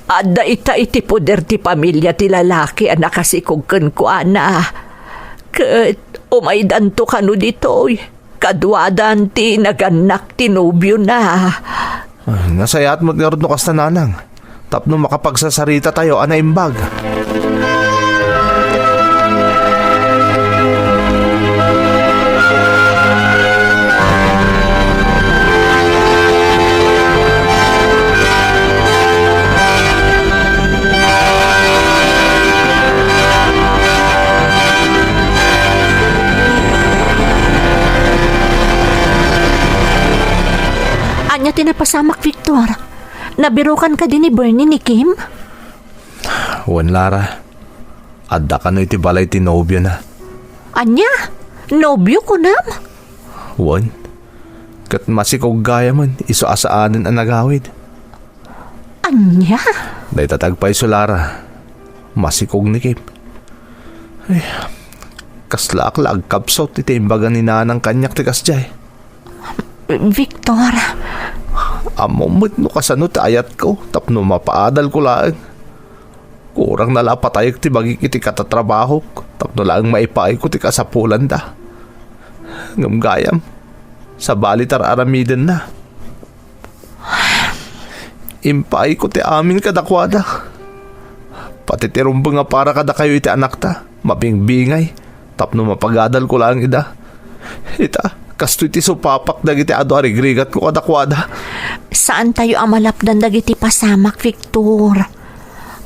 Adda ita iti poder ti pamilia ti lalaki a nakasikog kenkuana. Ket umaydanto kano ditoy. Kaduadan ti nagannak ti nobiona. Ay, nasayaat met ngarud no kasta, Nanang. Tapno makapagsasaritatayo a naimbag. Ania ti napasamak, Victor? Nabirukan kadi ni Bernie ni Kim? Wen, Lara. Adda kano iti balay ti nobiona. Ania? Nobio, kunam? Wen. Ket masikog gayamen, isu a saanen a nagawid. Ania? Dayta ti agpayso, Lara. Masikog ni Kim. Ay, kaslaak la agkabsut iti imbaga ni nanang kaniak ti kasdiay. Victor. Ammom met no kasano ti ayatko tapno mapaadalko laeng. Kurangna la a patayek ti bagik iti katatrabahok tapno laeng maipaayko ti kasapulanda. Ngem gayam, sabali ti ar-aramidenna. Impaayko ti amin kadakuada. Pati ti rumbeng a para kadakayo iti anakta, mabingbingay, tapno mapagadalko laeng ida. Ita, kastoy ti supapak dagiti adu a rigrigatko kadakuada. Saantayo a malapdan dagiti pasamak, Victor.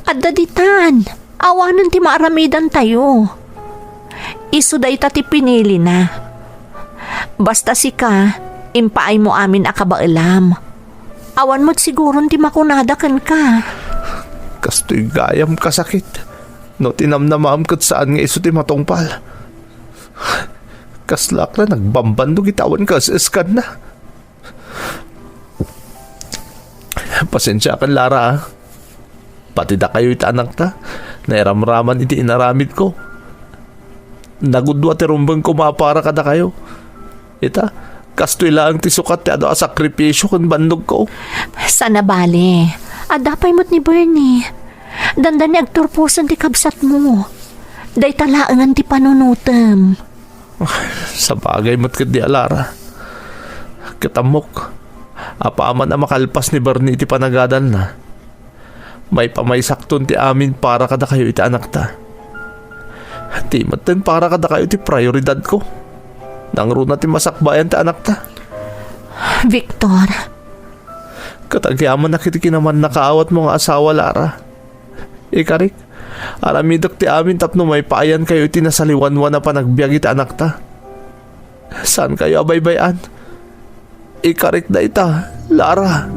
Adda ditan. Awanen ti maaramidantayo. Isu dayta ti pinilina. Basta sika, impaaymo amin a kabaelam. Awan met siguron ti makunada kenka. Kastoy gayam kasakit. No ti namnamaem ket saan nga isu ti matungpal. Kaslaak la nagbambannog iti awan kaes-eskanna. Pasensiakan, Lara, a. Pati dakayo iti anakta, nairamraman iti inaramidko. Nagudua ti rumbeng koma a para kadakayo. Ita, kastoy laeng ti sukat ti adu a sakrifisio ken bannogko. Saan a bale. Adda pay met ni Bernie. Dandani agturposen ti kabsatmo. Dayta laengen ti panunotem. Sabagay met ketdi a, Lara. Ket ammok, apaman a makalpas ni Bernie iti panagadalna, maipamaysakton ti amin para kadakayo iti anakta. Ti metten para kadakayo ti prioridadko. Nangruna ti masakbayan ti anakta. Victor. Ket agyamanak iti kinamannakaawatmo nga asawa, Lara. Ikarik, aramidek ti amin tapno maipaayankayo iti nasaliwanwan a panagbiag iti anakta. Saankayo a baybay-an. Ikarik dayta, Lara.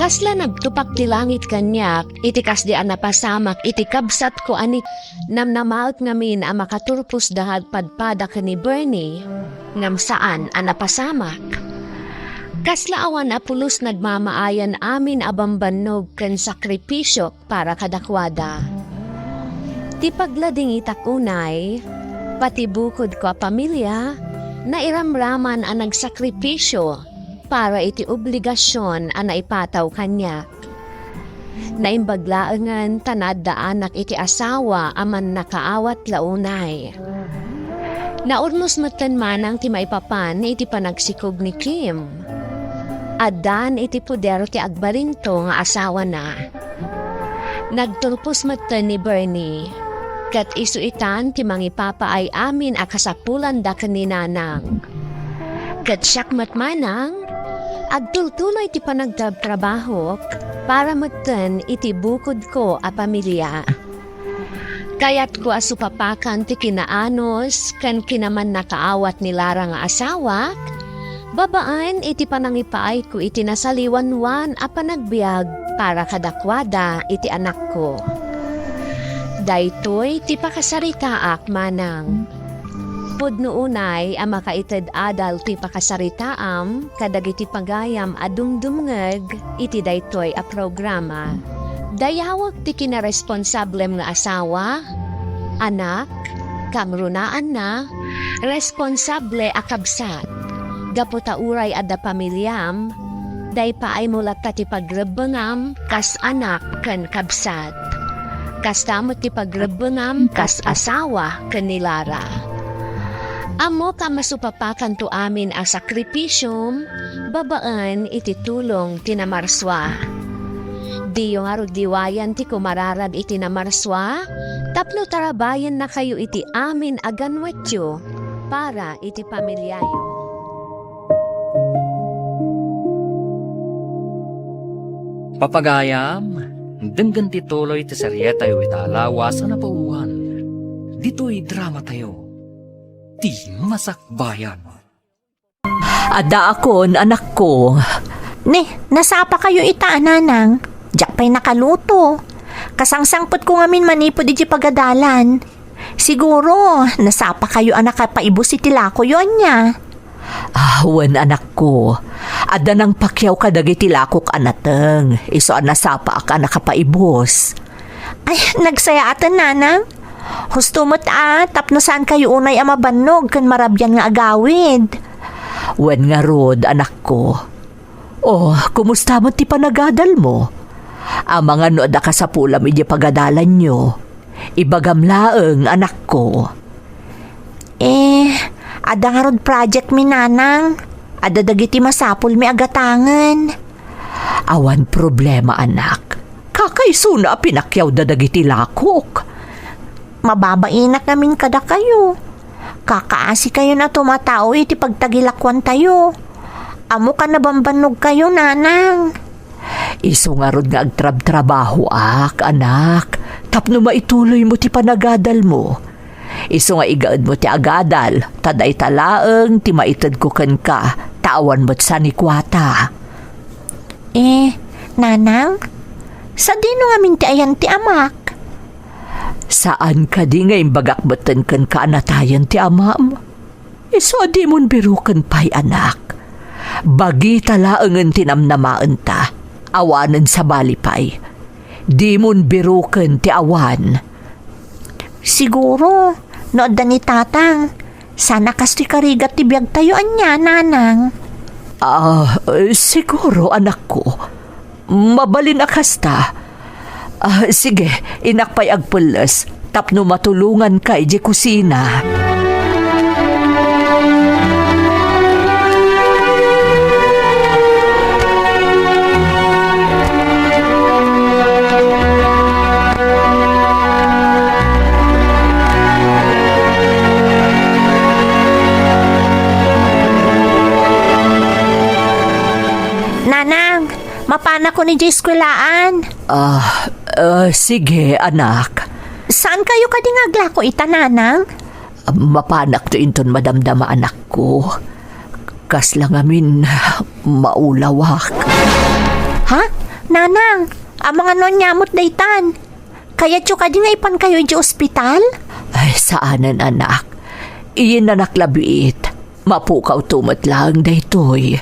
Kasla nagtupak ti langit kaniak iti kasdi a napasamak iti kabsatko a ni Namnamaek ngamin a makaturpos da padpada ken ni Bernie, ngem saan a napasamak. Kasla awan a pulos nagmamaayan amin a bambannog ken sakripisio para kadakuada. Ti pagladingitak unay, pati bukodko a pamilia, nairamraman a nagsakripisio para iti obligasion a naipataw kaniak. Naimbag laengen ta naaddaanak iti asawa a mannakaawat la unay. Naurnos metten manang ti maipapan iti panagsikog ni Kim. Addan iti poder ti agbalinto nga asawana. Nagturpos metten ni Bernie, ket isu itan ti mangipapaay amin a kasapulanda ken ni Nanang. Ket siak met manang, agtultuloy ti panagtrabtrabahok para metten iti bukodko a pamilia. Kayatko a supapakan ti kinaanus ken kinamannakaawat ni Lara nga asawak, babaen iti panangipaayko iti nasaliwanwan a panagbiag para kadakuada iti anakko. Daytoy ti pakasaritaak manang. Pudno unay a makaited adal ti pakasaritaam kadagiti pagayam a dumdumngeg iti daytoy a programa. Dayawek ti kinaresponsablem nga asawa, anak, Kamrunaanna, responsable a kabsat. Gapu ta uray adda pamiliam, daypaaymo latta ti pagrebbengam kas anak ken kabsat. Kasta met ti pagrebbengam kas asawa ken ni Lara. Ammok a masupapakanto amin a sakripisiom babaen iti tulong ti namarsua. Diyo ngarud liwayan ti kumararag iti namarsua tapno tarabayennakayo iti amin a ganwetyo para iti pamiliayo. Papagayam, denggen ti tuloy ti serietayo ita a lawas a napauluan. Ditoy dramatayo, Ti Masakbayan. Addaakon, anakko. Ni, nasapakayo ita a nanang. Diak pay nakaluto. Kasangsangpetko ngamin manipud idiay pagadalan. Siguro, nasapakayo a nakapaibus iti lakoyo, ania? Ah, wen, anakko. Adda nangpakiaw kadagiti lakok a nateng, isu a nasapaak a nakapaibus. Ay, nagsayaaten, nanang. Husto met a, tapno saankayo unay a mabannog ken marabian nga agawid. Wen ngarud, anakko. Oh, kumusta met ti panagadalmo? Amangan no adda kasapulam idiay pagadalanyo. Ibagam laeng, anakko. Eh, adda ngarud project mi, nanang. Adda dagiti masapul mi a gatangen. Awan problema, anak. Kakaisuna a pinakiawda dagiti lakok. Mababainak ngamin kadakayo. Kakaasikayon a tumatao iti pagtagilakuantayo. Ammok a nabambannogkayo, nanang. Isu ngarud nga agtrabtrabahoak, anak, tapno maituloymo ti panagadalmo. Isu nga igaedmo ti agadal, ta dayta laeng ti maitedko kenka, ta awan met sanikuata. Eh, nanang, sadino ngamin ti ayan ti amak? Saan kadi nga imbagak metten kenka a natayen ti amam? Isu a dimon biroken pay, anak. Bagita laengen ti namnamaenta. Awanen sabali pay. Dimon biroken ti awan. Siguro, no adda ni tatang, saan a kastoy karigat ti biagtayo, ania, nanang? Ah, eh, siguro, anakko. Mabalin a kasta. Ah, sige, innak pay agpelles tapno matulonganka idiay kusina. Nanang, mapanakon idiay eskuelaan. Ah, ah, sige, anak. Saankayo kadi nga aglako ita, nanang? Mapanakto inton madamdama, anakko. Kasla ngamin maulawak. Ha? Nanang, amangan no ania met daytan? Kayatyo kadi nga ipankayo idiay ospital? Ay, saanen, anak. Iyennanak la biit. Mapukawto met laeng daytoy.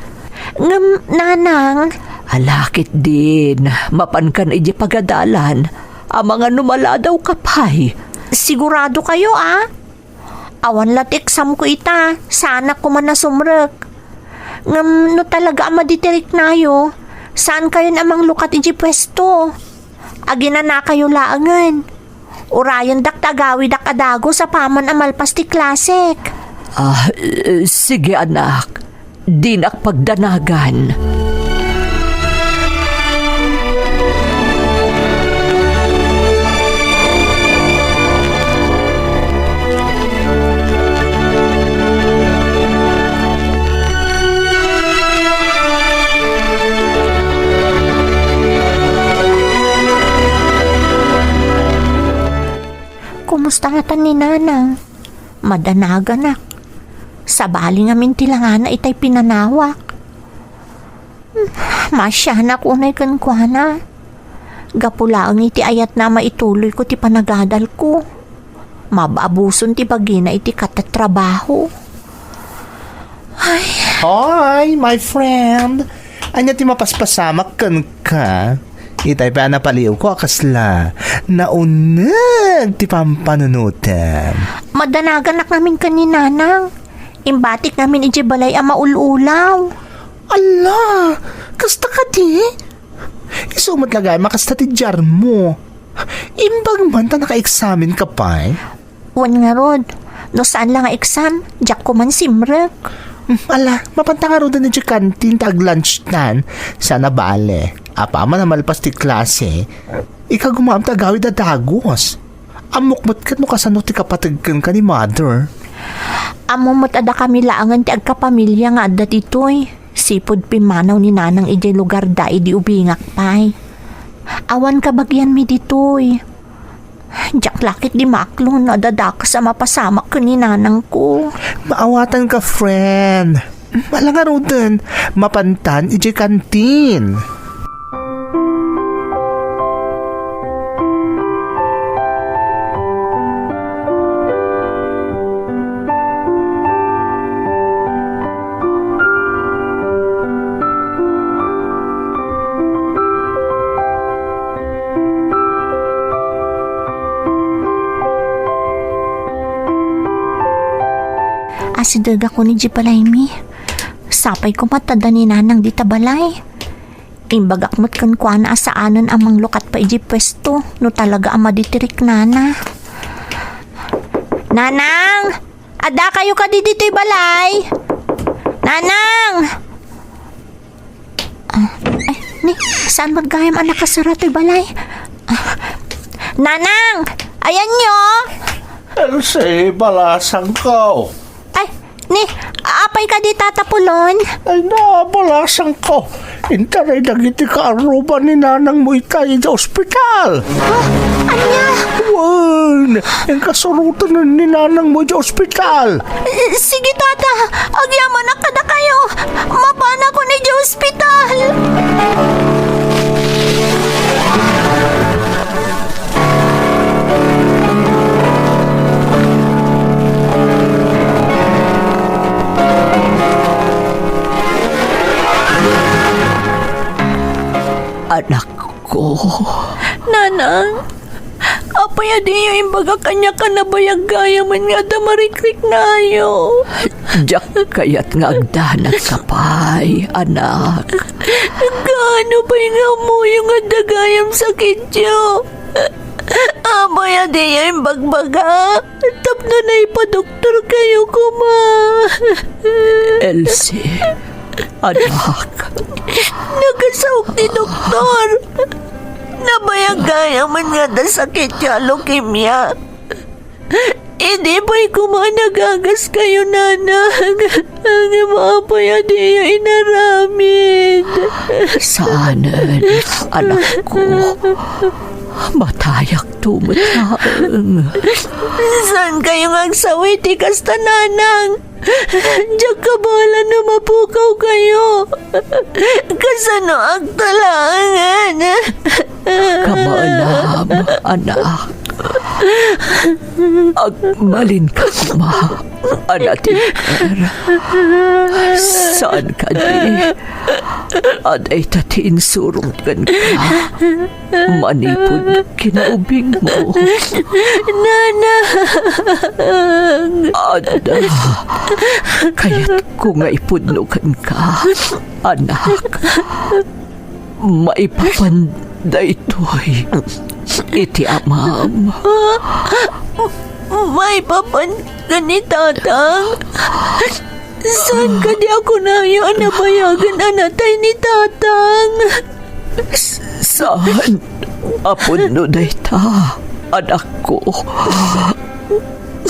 Ngem, nanang. Ala, ketdin, mapankan idiay pagadalan. Amangan no maladawka pay. Siguradokayo, a? Awan la ti examko ita, saanak koma a sumrek. Ngem no talaga a maditiriknayo, saankayon a manglukat idiay puesto. Aginanakayo laengen. Urayendak ta agawidak a dagus apaman a malpas ti klasek. Ah, eh, sige, anak. Dinak pagdanagan. Kumusta ngatan ni Nanang? Madanaganak. Sabali ngamin ti langana itay pinanawak. Hmm, maasianak unay kenkuana. Gapu laeng iti ayatna a maituloyko ti panagadalko. Mab-abuson ti bagina iti katatrabaho. Ay. Hoy, my friend! Ania ti mapaspasamak kenka? Itay pay a napaliwko a kasla nauneg ti pampanunotem. Madanaganak ngamin ken ni Nanang. Imbatik ngamin idiay balay a maul-ulaw. Ala, kasta kadi? Isu met la gayam a kasta ti diarmo. Imbag man ta nakaeksaminka pay? Wen ngarud, no saan la nga exam, diak koman simrek. Hmm, ala, mapanta ngaruden idiay kantin ta ag-lunch tan. Saan a bale, apaman a malpas ti klase, ikagumaem ti agawid a dagus. Ammok met ket no kasano ti kapateg kenka ni mother. Ammo met a dakami laengen ti agkapamilia nga adda ditoy. Sipud pimmanaw ni Nanang idiay lugarda idi ubingak pay. Awan kabagianmi ditoy. Diak la ketdi maaklon no adda dakes a mapasamak ken ni Nanangko. Maawatanka, friend. Ala ngaruden, mapantan idiay kantin. Asidegakon idiay balaymi. Sapay koma ta adda ni Nanang dita balay. Imbagak met kenkuana a saanen a manglukat pay idiay puesto no talaga a madi ti riknana. Nanang! Addakayo kadi ditoy balay? Nanang! Ah, ay, ni, saan met gayam a nakasara toy balay? Ah, Nanang! Ayanyo! Elsie, balasangko. Ay, ni, apay kadi, Tata Pulon? Ay, nabalasangko. Intaray dagiti kaarruba ni nanangmo itay idiay ospital. Ha? Ania? Wen, inkasuroten ni nanangmo idiay ospital. Eh, sige, Tata. Agyamanak kadakayo. Mapanakon idiay ospital. Anakko. Nanang, apay a diyo imbaga kaniak a nabayag gayamen nga adda marikriknayo? Diak kayat nga agdanagka pay, anak. Gaano pay nga ammoyo nga adda gayam sakityo? Apay a diyo imbagbaga tapno naipadoktorkayo koma? Elsie, anak. Nakasaok ti doktor. Nabayag gayamen nga adda sakityo a leukemia. Idi pay koma nagagas kayo, nanang, ngem apay a diyo inaramid? Saanen, anakko. Matayakto met laeng. Saan kayo nga agsawi ti kasta, nanang? Diak kabaelan no mapukaw kayo. Kasano agtalaangan? Kamaenam, anak. Agmalinka koma a natiker. Saan kadi a dayta ti insurong kenka manipud kinaubingmo? Nanang! Adda kayatko nga ipudno kenka, anak. Maipapan daytoy iti amam. Maipapan ken ni tatang? Saan kadi a kunayo a nabayagen a natay ni tatang? S-, saan a pudno dayta, anakko.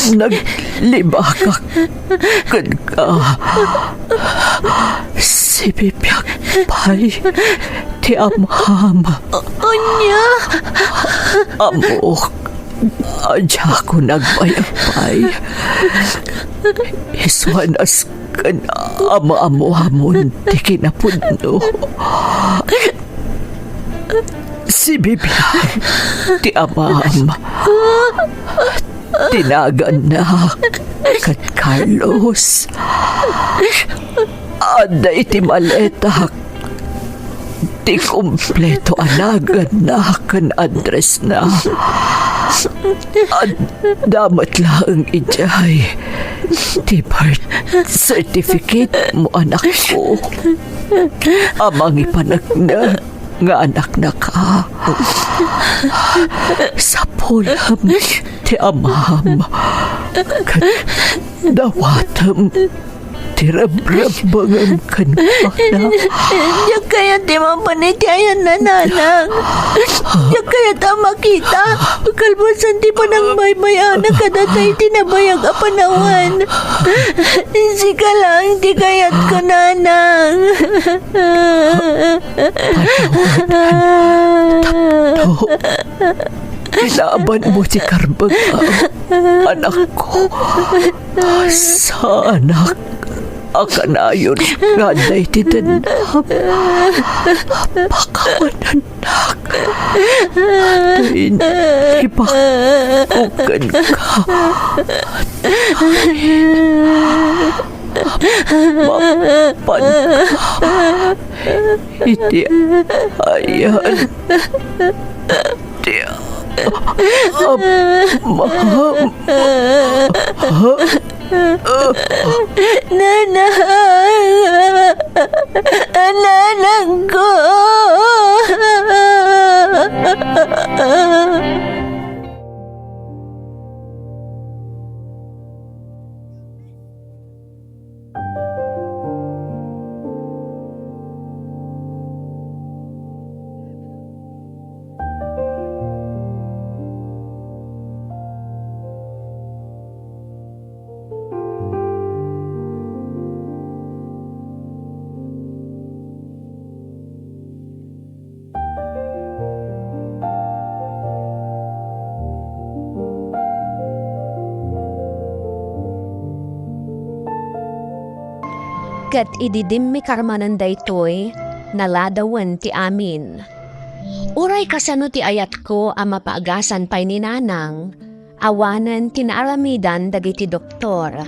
Naglibakak kenka. Sibibiag pay ti amam. Ania? Ammok a diakon agbayag pay. Isu a nasken a maamuamon ti kinapudno. Sibibiag ti amam. Ti naganna ket Carlos. Adda iti maletak ti kompleto a naganna ken addressna. Adda met laeng idiay ti birth certificate mo, anakko, a mangipaneknek nga anaknaka. Sapulem ti amam ket dawatem ti rebbrebbengem kenkuana. Diak kayat ti mapan iti ayanna, nanang. Diak kayat a makita kalpasan ti panangbaybay-anak kadata iti nabayag a panawen. Sika laeng ti kayatko, nanang. Padawaten tapno ilaban mo ti karbengam, anakko. Saanak a kanayon nga adda iti dennam. Pakawanennak. Daydi bakko kenka. Mapanka iti ayan ti amam. Nanang! Nanangko! Ket idi dimmikar manen daytoy, naladawen ti amin. Uray kasano ti ayatko a mapaagasan pay ni Nanang, awanen ti naaramidan dagiti doktor.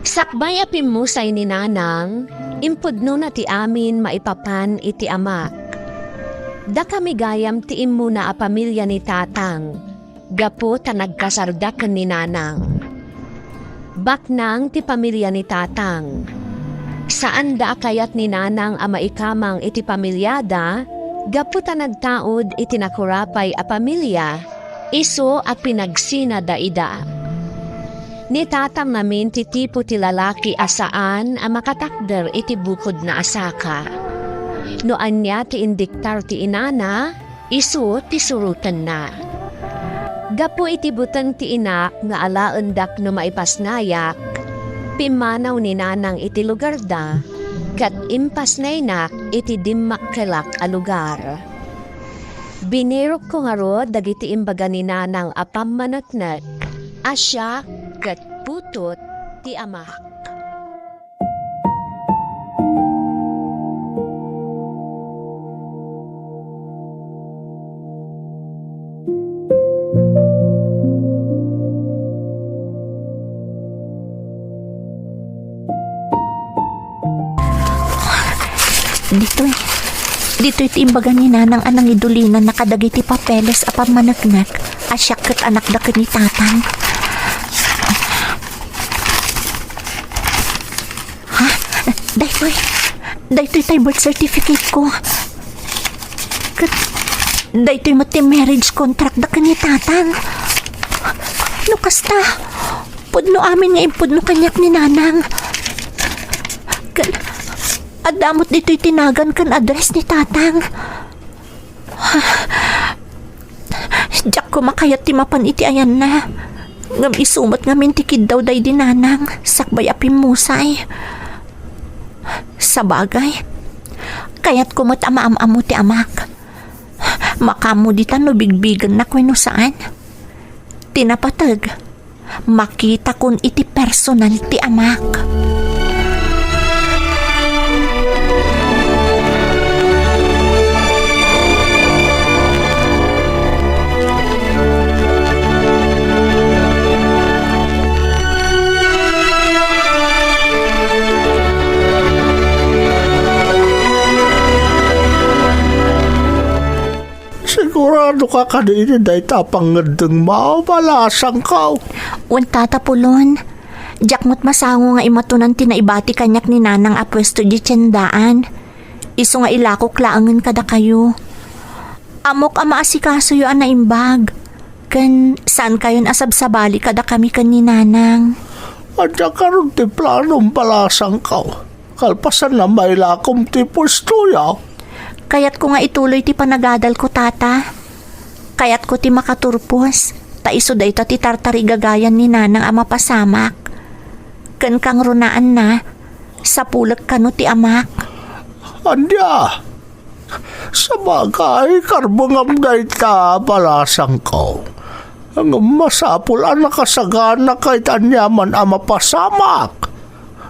Sakbay a pimmusay ni Nanang, impudnona ti amin maipapan iti amak. Dakami gayam ti immuna a pamilia ni Tatang, gapu ta nagkasarda ken ni Nanang. Baknang ti pamilia ni Tatang. Saanda a kayat ni Nanang a maikamang iti pamiliada, gapu ta nagtaud iti nakurapay a pamilia, isu a pinagsina daida. Ni Tatang ngamin ti tipo ti lalaki a saan a makatakder iti bukodna a saka. No ania ti indiktar ti inana, isu ti surotenna. Gapu iti buteng ti inak nga alaendak no maipasnayak, pimmanaw ni Nanang iti lugarda, ket impasnaynak iti dimmakkelak a lugar. Binirokko ngarud dagiti imbaga ni Nanang a pammaneknek a siak ket putot ti amak. Ditoy. Ditoy ti imbaga ni Nanang a nangidulinganna kadagiti papeles a pammaneknek a siak ket anakda ken ni Tatang. Ha? Daytoy. Daytoy tay birth certificate ko. Ket daytoy met ti marriage contract da ken ni Tatang. No kasta, pudno amin nga impudno kaniak ni Nanang. Ken adda met ditoy ti nagan ken address ni Tatang. Diak koma kayat ti mapan iti ayanna. Ngem isu met ngamin ti kiddaw daydi Nanang sakbay a pimmusay. Sabagay, kayatko met a maam-ammo ti amak. Makaammo dita no bigbigennak wenno saan. Ti napateg, makitakon iti personal ti amak. Ka kadi iti dayta a pangngeddengmo, balasangko. Wen, Tata Pulon, diak met masango nga imatunan ti naibati kaniak ni Nanang a puesto idiay tiendaan. Isu nga ilakok laengen kadakayo. Ammok a maasikasoyo a naimbag, ken saankayon a sabsabali kadakami ken ni Nanang. Ania ngarud ti planom, balasangko? Kalpasan a mailakom ti puestoyo. Kayatko nga ituloy ti panagadalko, Tata. Kayatko ti makaturpos, ta isu dayta ti tartarigagayan ni Nanang a mapasamak. Ken kangrunaanna, sapulek kano ti amak. Ania? Sabagay, karbengam dayta, balasangko. Ngem masapul a nakasaganaka iti aniaman a mapasamak.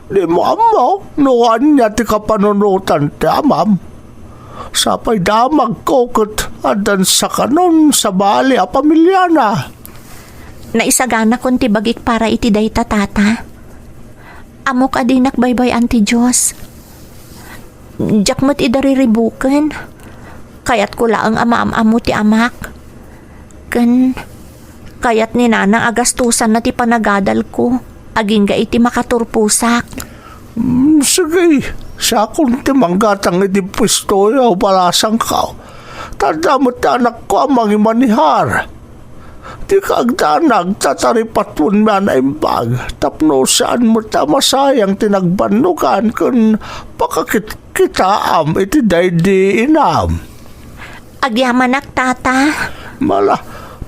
Dimo ammo no ania ti kapanunotan ti amam. Sapay damagko ket addan sakanon sabali a pamiliana. Naisaganakon ti bagik para iti dayta, Tata. Ammok a dinak baybay-an ti Dios. Diak met ida riribuken. Kayatko laeng a maam-ammo ti amak. Ken kayat ni Nanang a gastusanna ti panagadalko agingga iti makaturposak. Mm, sige, siakon ti manggatang iti puestoyo, balasangko. Ta adda met ti anakko a mangimanihar. Dika agdanag ta taripatwenmi a naimbag tapno saan met a masayang ti nagbannogan ken pakakit-kitaam iti daydi inam. Agyamanak, Tata. Mala,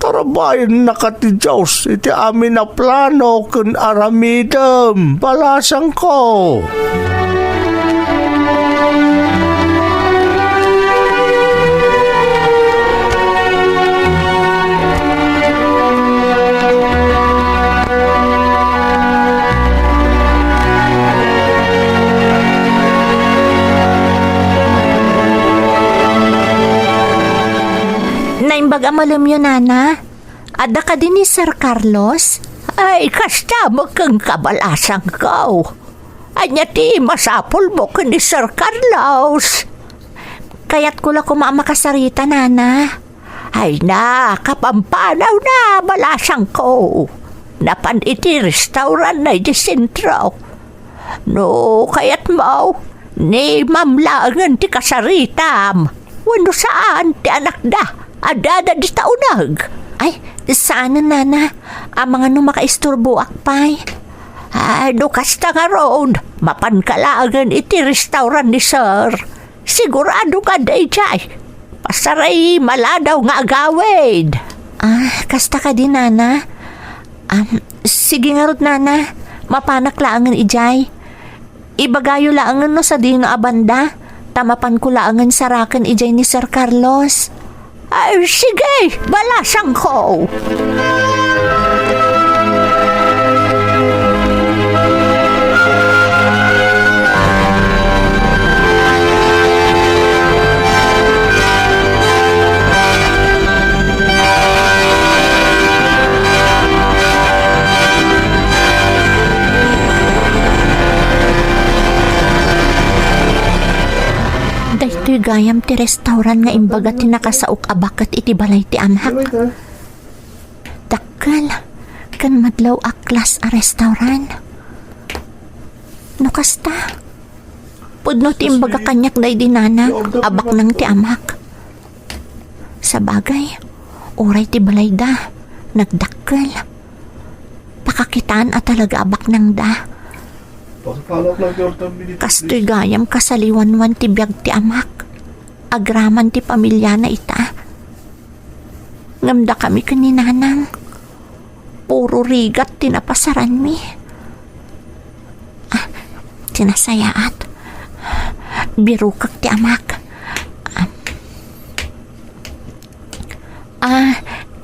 tarabayennaka ti Dios iti amin a plano ken aramidem, balasangko. Naimbag a malemyo, Nana. Adda kadi ni Sir Carlos? Ay, kasta met kenka, balasangko. Ania ti masapulmo ken ni Sir Carlos? Kayatko la koma a makasarita, Nana. Ay na, kapampanaw na, balasangko. Napan iti restaurant na iti sentro. No kayatmo, ni Ma'am laengen ti kasaritam. Wenno saan ti anakda? Addada dita uneg? Ay, saanen, Nana. Amangan no makaisturboak pay. Ay, no kasta ngarud, mapanka laengen iti restaurant ni Sir. Sigurado nga adda idiay. Pasaray maladaw nga agawid. Ah, kasta kadi, Nana? Am, sige ngarud, Nana. Mapanak laengen idiay. Ibagayo laengen no sadino a banda, ta mapanko laengen saraken idiay ni Sir Carlos. Ay, sige, balasangko. Daytoy gayam ti restaurant nga imbaga ti nakasaok a baket iti balay ti amak. Dakkel ken madlaw a klas a restaurant. No kasta, pudno ti imbaga kaniak daydi nana a baknang ti amak. Sabagay, uray ti balayda, nagdakkel. Pakakitaan a talaga a baknangda. Kastoy gayam kasaliwanwan ti biag ti amak. Agraman ti pamiliana ita. Ngem dakami ken ni nanang, puro rigat ti napasaranmi. Ah, ti nasayaat. Birukek ti amak. Ah. Ah,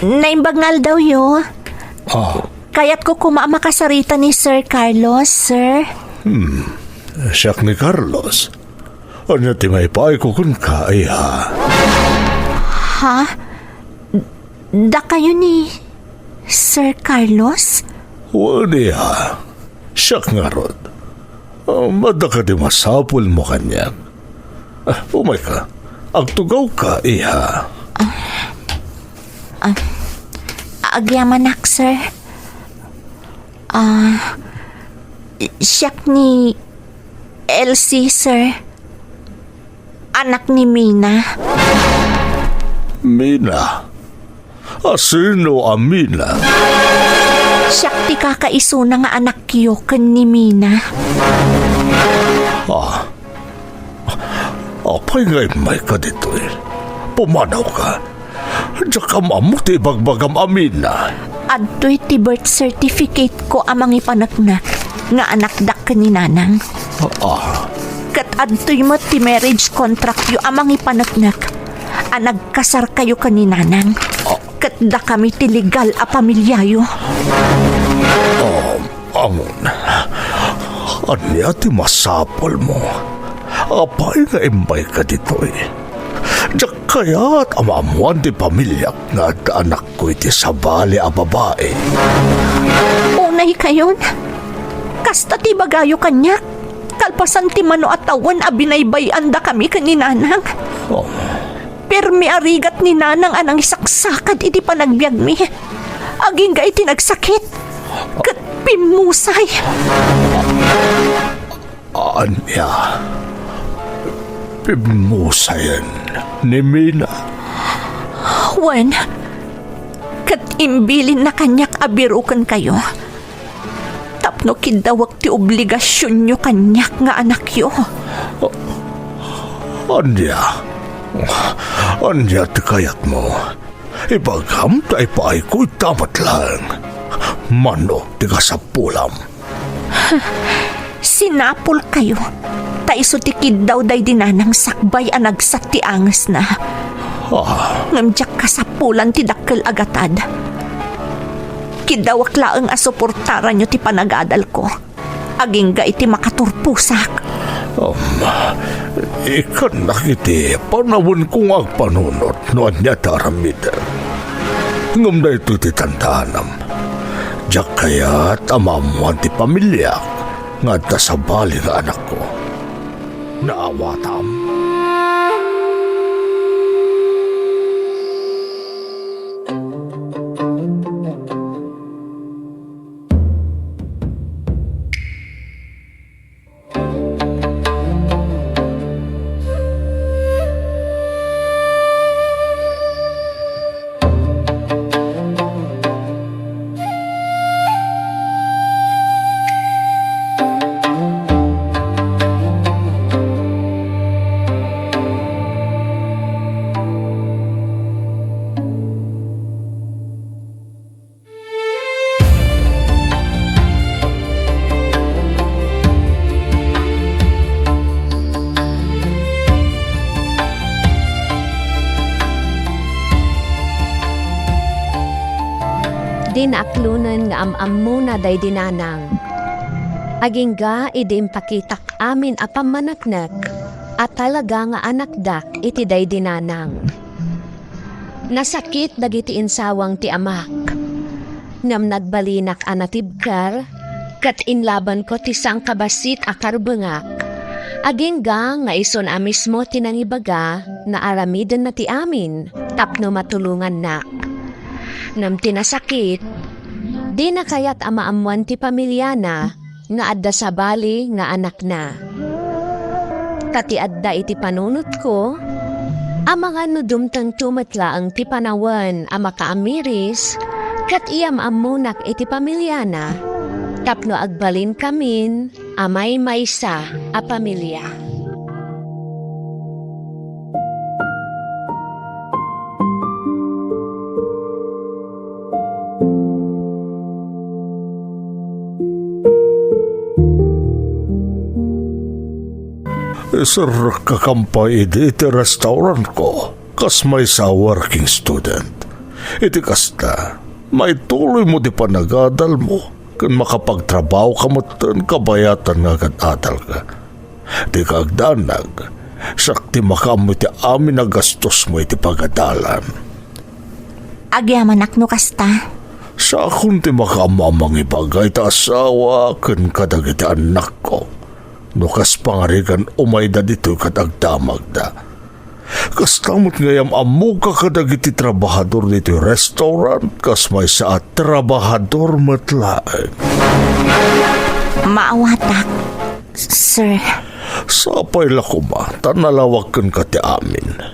naimbag nga aldawyo. Ah. Kayatko koma a makasarita ni Sir Carlos, sir. Hmm. Siak ni Carlos. Ania ti maipaayko kenka, iha? Ha? Dakayo ni Sir Carlos? Wen, iha. Siak ngarud. Um, adda kadi masapulmo kaniak? Ah, umayka. Agtugawka, iha. Ah. Ah, agyamanak, sir. Ah, siak ni Elsie, sir. Anak ni Mina. Mina? Asino a Mina? Siak ti kakaisuna nga anakyo ken ni Mina. Ah. Apay nga immayka ditoy? Pumanawka. Diak am-ammo ti ibagbagam a Mina. Adtoy ti birth certificate ko a mangipaneknek nga anakdak ken ni Nanang. Ah. Ket adtoy met ti marriage contractyo a mangipaneknek a nagkasarkayo ken ni Nanang. Ah. Ket dakami ti legal a pamiliayo. Ah, Angon, ania ti masapulmo? Apay nga immayka ditoy? Diak kayat a maammoan ti pamiliak nga adda anakko iti sabali a babai. Unaykayon, kasta ti ibagayo kaniak, kalpasan ti mano a tawen a binaybay-andakami ken ni Nanang. Oh. Permi a rigat ni Nanang a nangisaksakad iti panagbiagmi, agingga iti nagsakit ket pimmusay. Ania? Pimmusayen ni Mina? Wen, ket imbilinna kaniak a birokenkayo tapno kiddawek ti obligasionyo kaniak nga anakyo. Ania? Ania ti kayatmo? Ibagam ta ipaayko ita met laeng. Mano ti kasapulam? Sinapulkayo, ta isu ti kiddaw daydi Nanang sakbay a nagsat ti angesna. Ah. Ngem diak kasapulan ti dakkel a gatad. Kiddawek laeng a suportaranyo ti panagadalko, agingga iti makaturposak. Um, ikkannak iti panawenko nga agpanunot no ania ti aramidek. Ngem daytoy ti tandaanam. Diak kayat a maammoan ti pamiliak nga adda sabali nga anakko. Naawatam? Dina aklonen nga am-ammona daydi Nanang. Agingga idi impakitak amin a pammaneknek a talaga nga anakdak iti daydi Nanang. Nasakit dagiti insawang ti amak. Ngem nagbalinak a natibker, ket inlabanko ti sangkabassit a karbengak. Agingga nga isun a mismo ti nangibaga, naaramidenna ti amin tapno matulongannak. Ngem ti nasakit, dina kayat a maammoan ti pamiliana, nga adda sabali nga anakna. Ta ti adda iti panunotko, amangan no dumtengto met laeng ti panawen a makaamiris ket iyam-ammonak iti pamiliana tapno agbalinkamin a maymaysa a pamilia. Iserrekka pay idi iti restaurantko kas maysa a working student. Iti kasta, maituloymo ti panagadalmo ken makapagtrabahoka metten kabayatan nga agad-adalka. Dika agdanag, siak ti makaammo iti amin a gastosmo iti pagadalan. Agyamanak no kasta. Siakon ti makaammo a mangibaga iti asawa ken kadagiti annakko. No kas pangarigan umayda ditoy ket agdamagda. Kasta met nga yam-ammoka kadagiti trabahador ditoy restaurant, kas maysa a trabahador met laeng. Maawatak, sir. Sapay la koma, ta nalawag kenka ti amin.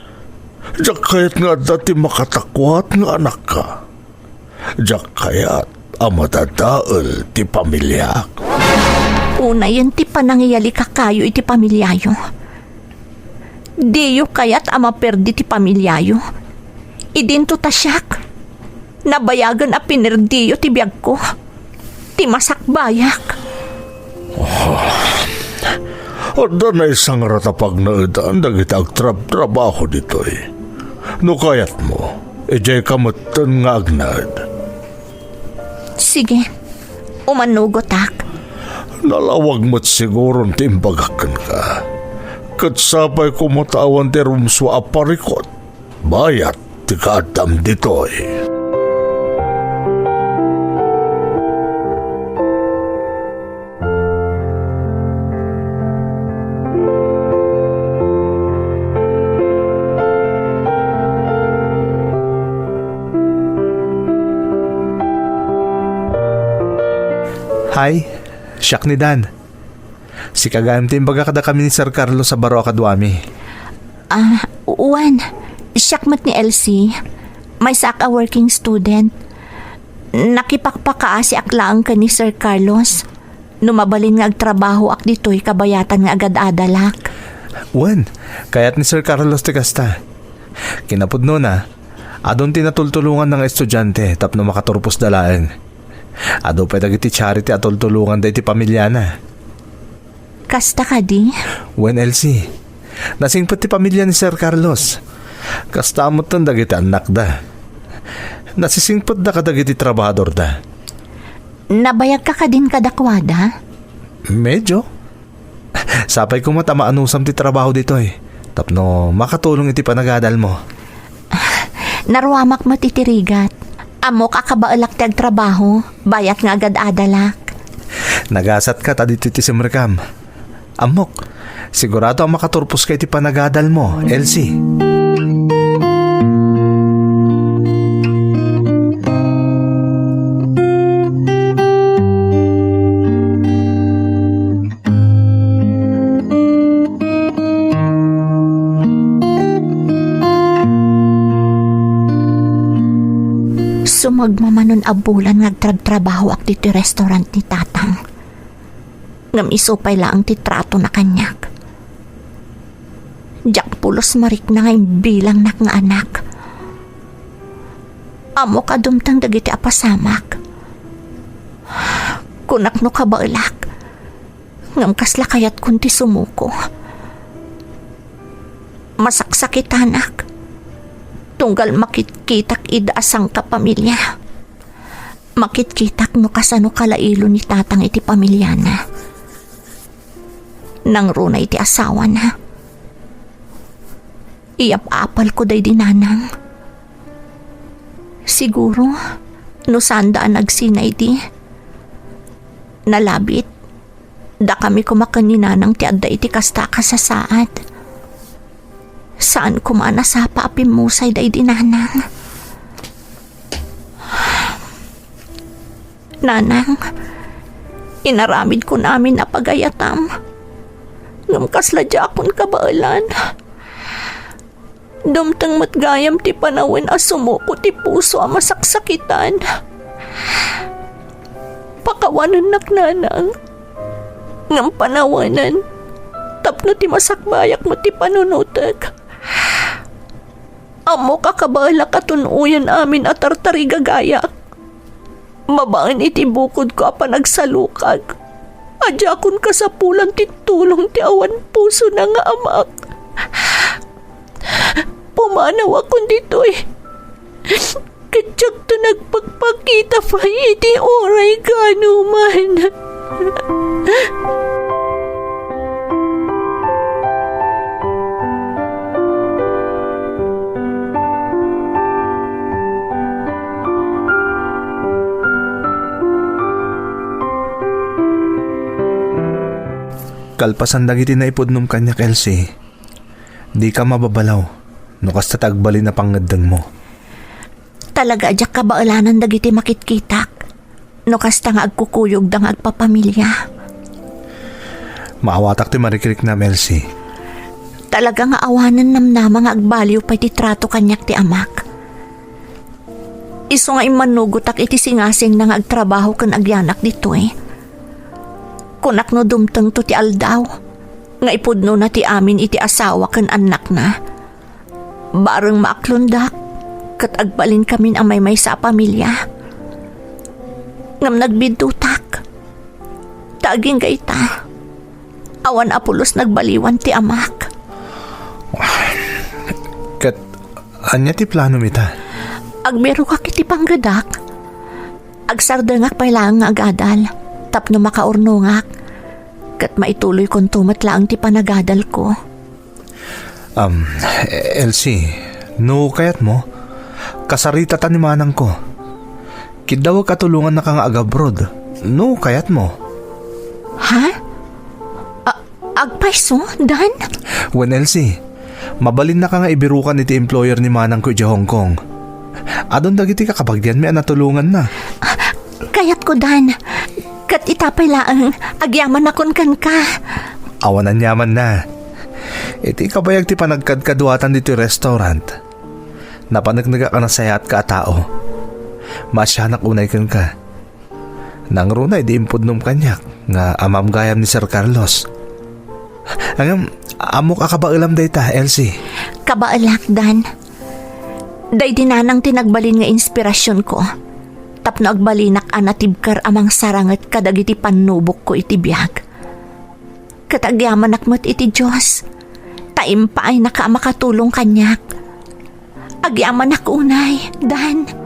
Diak kayat nga adda ti makatakuat nga anakka. Diak kayat a madadael ti pamiliak. Unayen ti panangiyalika kayo iti pamiliayo. Diyo kayat a maperdi ti pamiliayo. Idinto ta siak, nabayagen a pinerdiyo ti biagko, ti masakbayak. Adda naisangrat a pagnaedan dagiti agtrabtrabaho ditoy. No kayatmo, idiayka metten nga agnaed. Sige, umanugotak. Nalawag met siguron ti imbagak kenka. Ket sapay koma ta awan ti rumsua a parikut. Bayat ti kaaddam ditoy. Hi, siak ni Dan. Sika gayam ti imbaga kadakami ni Sir Carlos a baro a kaduami. Ah, wen, siak met ni Elsie. Maysaak a working student. Nakipakpakaasiak laeng ken ni Sir Carlos. No mabalin nga agtrabahoak ditoy kabayatan nga agad-adalak. Wen, kayat ni Sir Carlos ti kasta. Kinapudnona, adun ti natultulonganna nga estudiante tapno makaturposda laeng. Adu pay dagiti charity a tultulonganda iti pamiliana. Kasta kadi? Wen, Elsie. Nasingpet ti pamilia ni Sir Carlos. Kasta metten dagiti annakda. Nasisingpetda kadagiti trabahadorda. Nabayagka kadin kadakuada? Medyo. Sapay koma ta maanusam ti trabaho ditoy tapno makatulong iti panagadalmo. Naruamak met iti rigat. Ammok a kabaelak ti agtrabaho, bayat nga agad-adalak. Nagasatka ta ditoy ti simrekam. Ammok, sigurado a makaturposka iti panagadalmo, Elsie. Sumagmamano a bulan nga agtrabtrabahoak ditoy restaurant ni Tatang. Ngem isu pay laeng ti tratona kaniak. Diak pulos marikna nga imbilangnak nga anak. Ammok a dumteng dagiti a pasamak. Kunak no kabaelak, ngem kasla kayatkon ti sumuko. Masaksakitanak, tunggal makitkitak ida a sangkapamilia. Makitkitak no kasano kalailo ni Tatang iti pamiliana. Nangruna iti asawana. Iyap-apalko daydi Nanang. Siguro, no saanda a nagsina idi, nalabit, dakami koma ken ni Nanang ti adda iti kasta a kasasaad. Saan koma a nasapa a pimmusay daydi Nanang. Nanang, inaramidkon amin a pagayatam. Ngem kasla diakon kabaelan. Dumteng met gayam ti panawen a sumuko ti puso a masaksakitan. Pakawanennak, Nanang. Ngem panawenen, tapno ti masakbayak met ti panunotek. Ammok a kabaelak a tun-oyen amin a tartarigagayak. Babaen iti bukodko a panagsalukag, a diakon kasapulan ti tulong ti awan pusona nga amak. Pumanawakon ditoy. Ket diakto nagpakpakita pay iti oray kaanoman. Kalpasan dagiti naipudnom kaniak, Elsie, dika mababalaw. no kasta ti agbalin a pangngeddengmo. Talaga a diak kabaelanan dagiti makitkitak no kasta nga agkukuyogda nga agpapamilia. Maawatak ti marikriknam, Elsie. Talaga nga awanen namnama nga agbaliw pay ti trato kaniak ti amak. Isu nga immannugotak iti singasingna nga agtrabaho ken agyanak ditoy. Kunak no dumtengto ti aldaw nga ipudnona ti amin iti asawa ken annakna. Bareng maaklondak, ket agbalinkamin a maymaysa a pamilia. Ngem nagbiddutak. Ta agingga ita, awan a pulos nagbaliwan ti amak. Ket ania ti planom ita? Agbirokak iti panggedak. Agsardengak pay laeng nga agadal tapno makaurnongak, ket maituloykonto met laeng ti panagadalko. Um, Elsie, no kayatmo, kasaritata ni manangko. Kiddawek a tulongannaka nga agabroad, no kayatmo. Ha? A-, agpayso, Dan? Wen, Elsie, mabalinnaka nga ibirukan iti employer ni manangko idiay Hong Kong. Adun dagiti kakabagianmi a natulonganna. Kayatko, Dan. Ket ita pay laeng, agyamanakon kenka. Awan aniamanna. Iti kabayag ti panagkadkaduatan ditoy restaurant, napaneknekak a nasayaatka a tao. Maasianak unay kenka. Nangruna idi impudnom kaniak nga amam gayam ni Sir Carlos. Ngem, ammok a kabaelam dayta, Elsie. Kabaelak, Dan. Daydi nanang ti nagbalin nga inspirasionko tapno agbalinak a natibker a mangsaranget kadagiti pannubokko iti biag. Ket agyamanak met iti Dios, ta impaayna a makatulong kaniak. Agyamanak unay, Dan.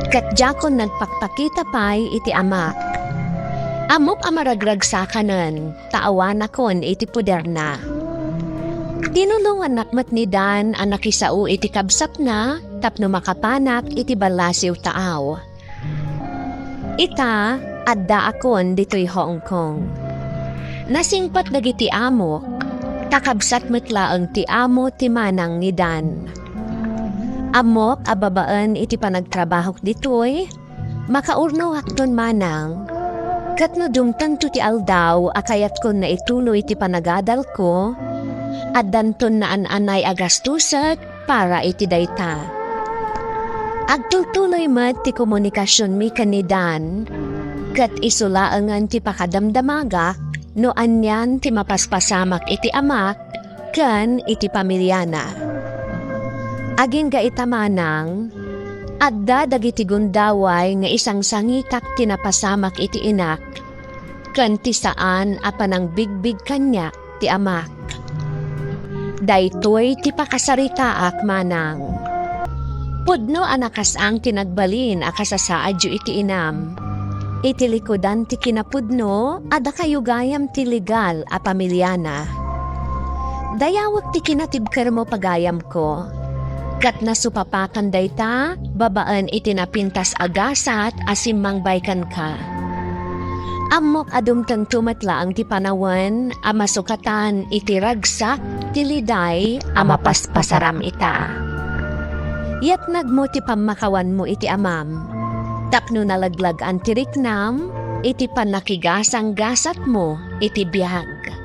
Ket diakon nagpakpakita pay iti amak. Ammok a maragragsakanen, ta awanakon iti poderna. Tinulongannak met ni Dan a nakisao iti kabsatna tapno makapanak iti ballasiw taaw. Ita, addaakon ditoy Hong Kong. Nasingpet dagiti amok, ta kabsat met laeng ti amo ti manang ni Dan. Ammok a babaen iti panagtrabahok ditoy, makaurnoakton manang, ket no dumtengto ti aldaw a kayatkon naituloy ti panagadalko, addanton naan-anay a gastuset para iti dayta. Agtultuloy met ti komunikasionmi ken ni Dan, ket isu laengen ti pakadamdamagak no anian ti mapaspasamak iti amak ken iti pamiliana. Agingga ita manang, adda dagiti gundaway nga isangsangikak ti napasamak iti inak ken ti saan a panangbigbig kaniak ti amak. Daytoy ti pakasaritaak manang. Pudno a nakas-ang ti nagbalin a kasasaadyo iti inam. Iti likudan ti kinapudno, adda kayo gayam ti legal a pamiliana. Dayawek ti kinatibkermo pagayamko, ket nasupapakan dayta babaen iti napintas a gasat a simmangbay kenka. Ammok a dumtengto met laeng ti panawen a masukatan iti ragsak ti liday a mapaspasaram ita. Yatnagmo ti pammakawanmo iti amam, tapno nalaglag-an ti riknam iti pannakigasanggasatmo iti biag.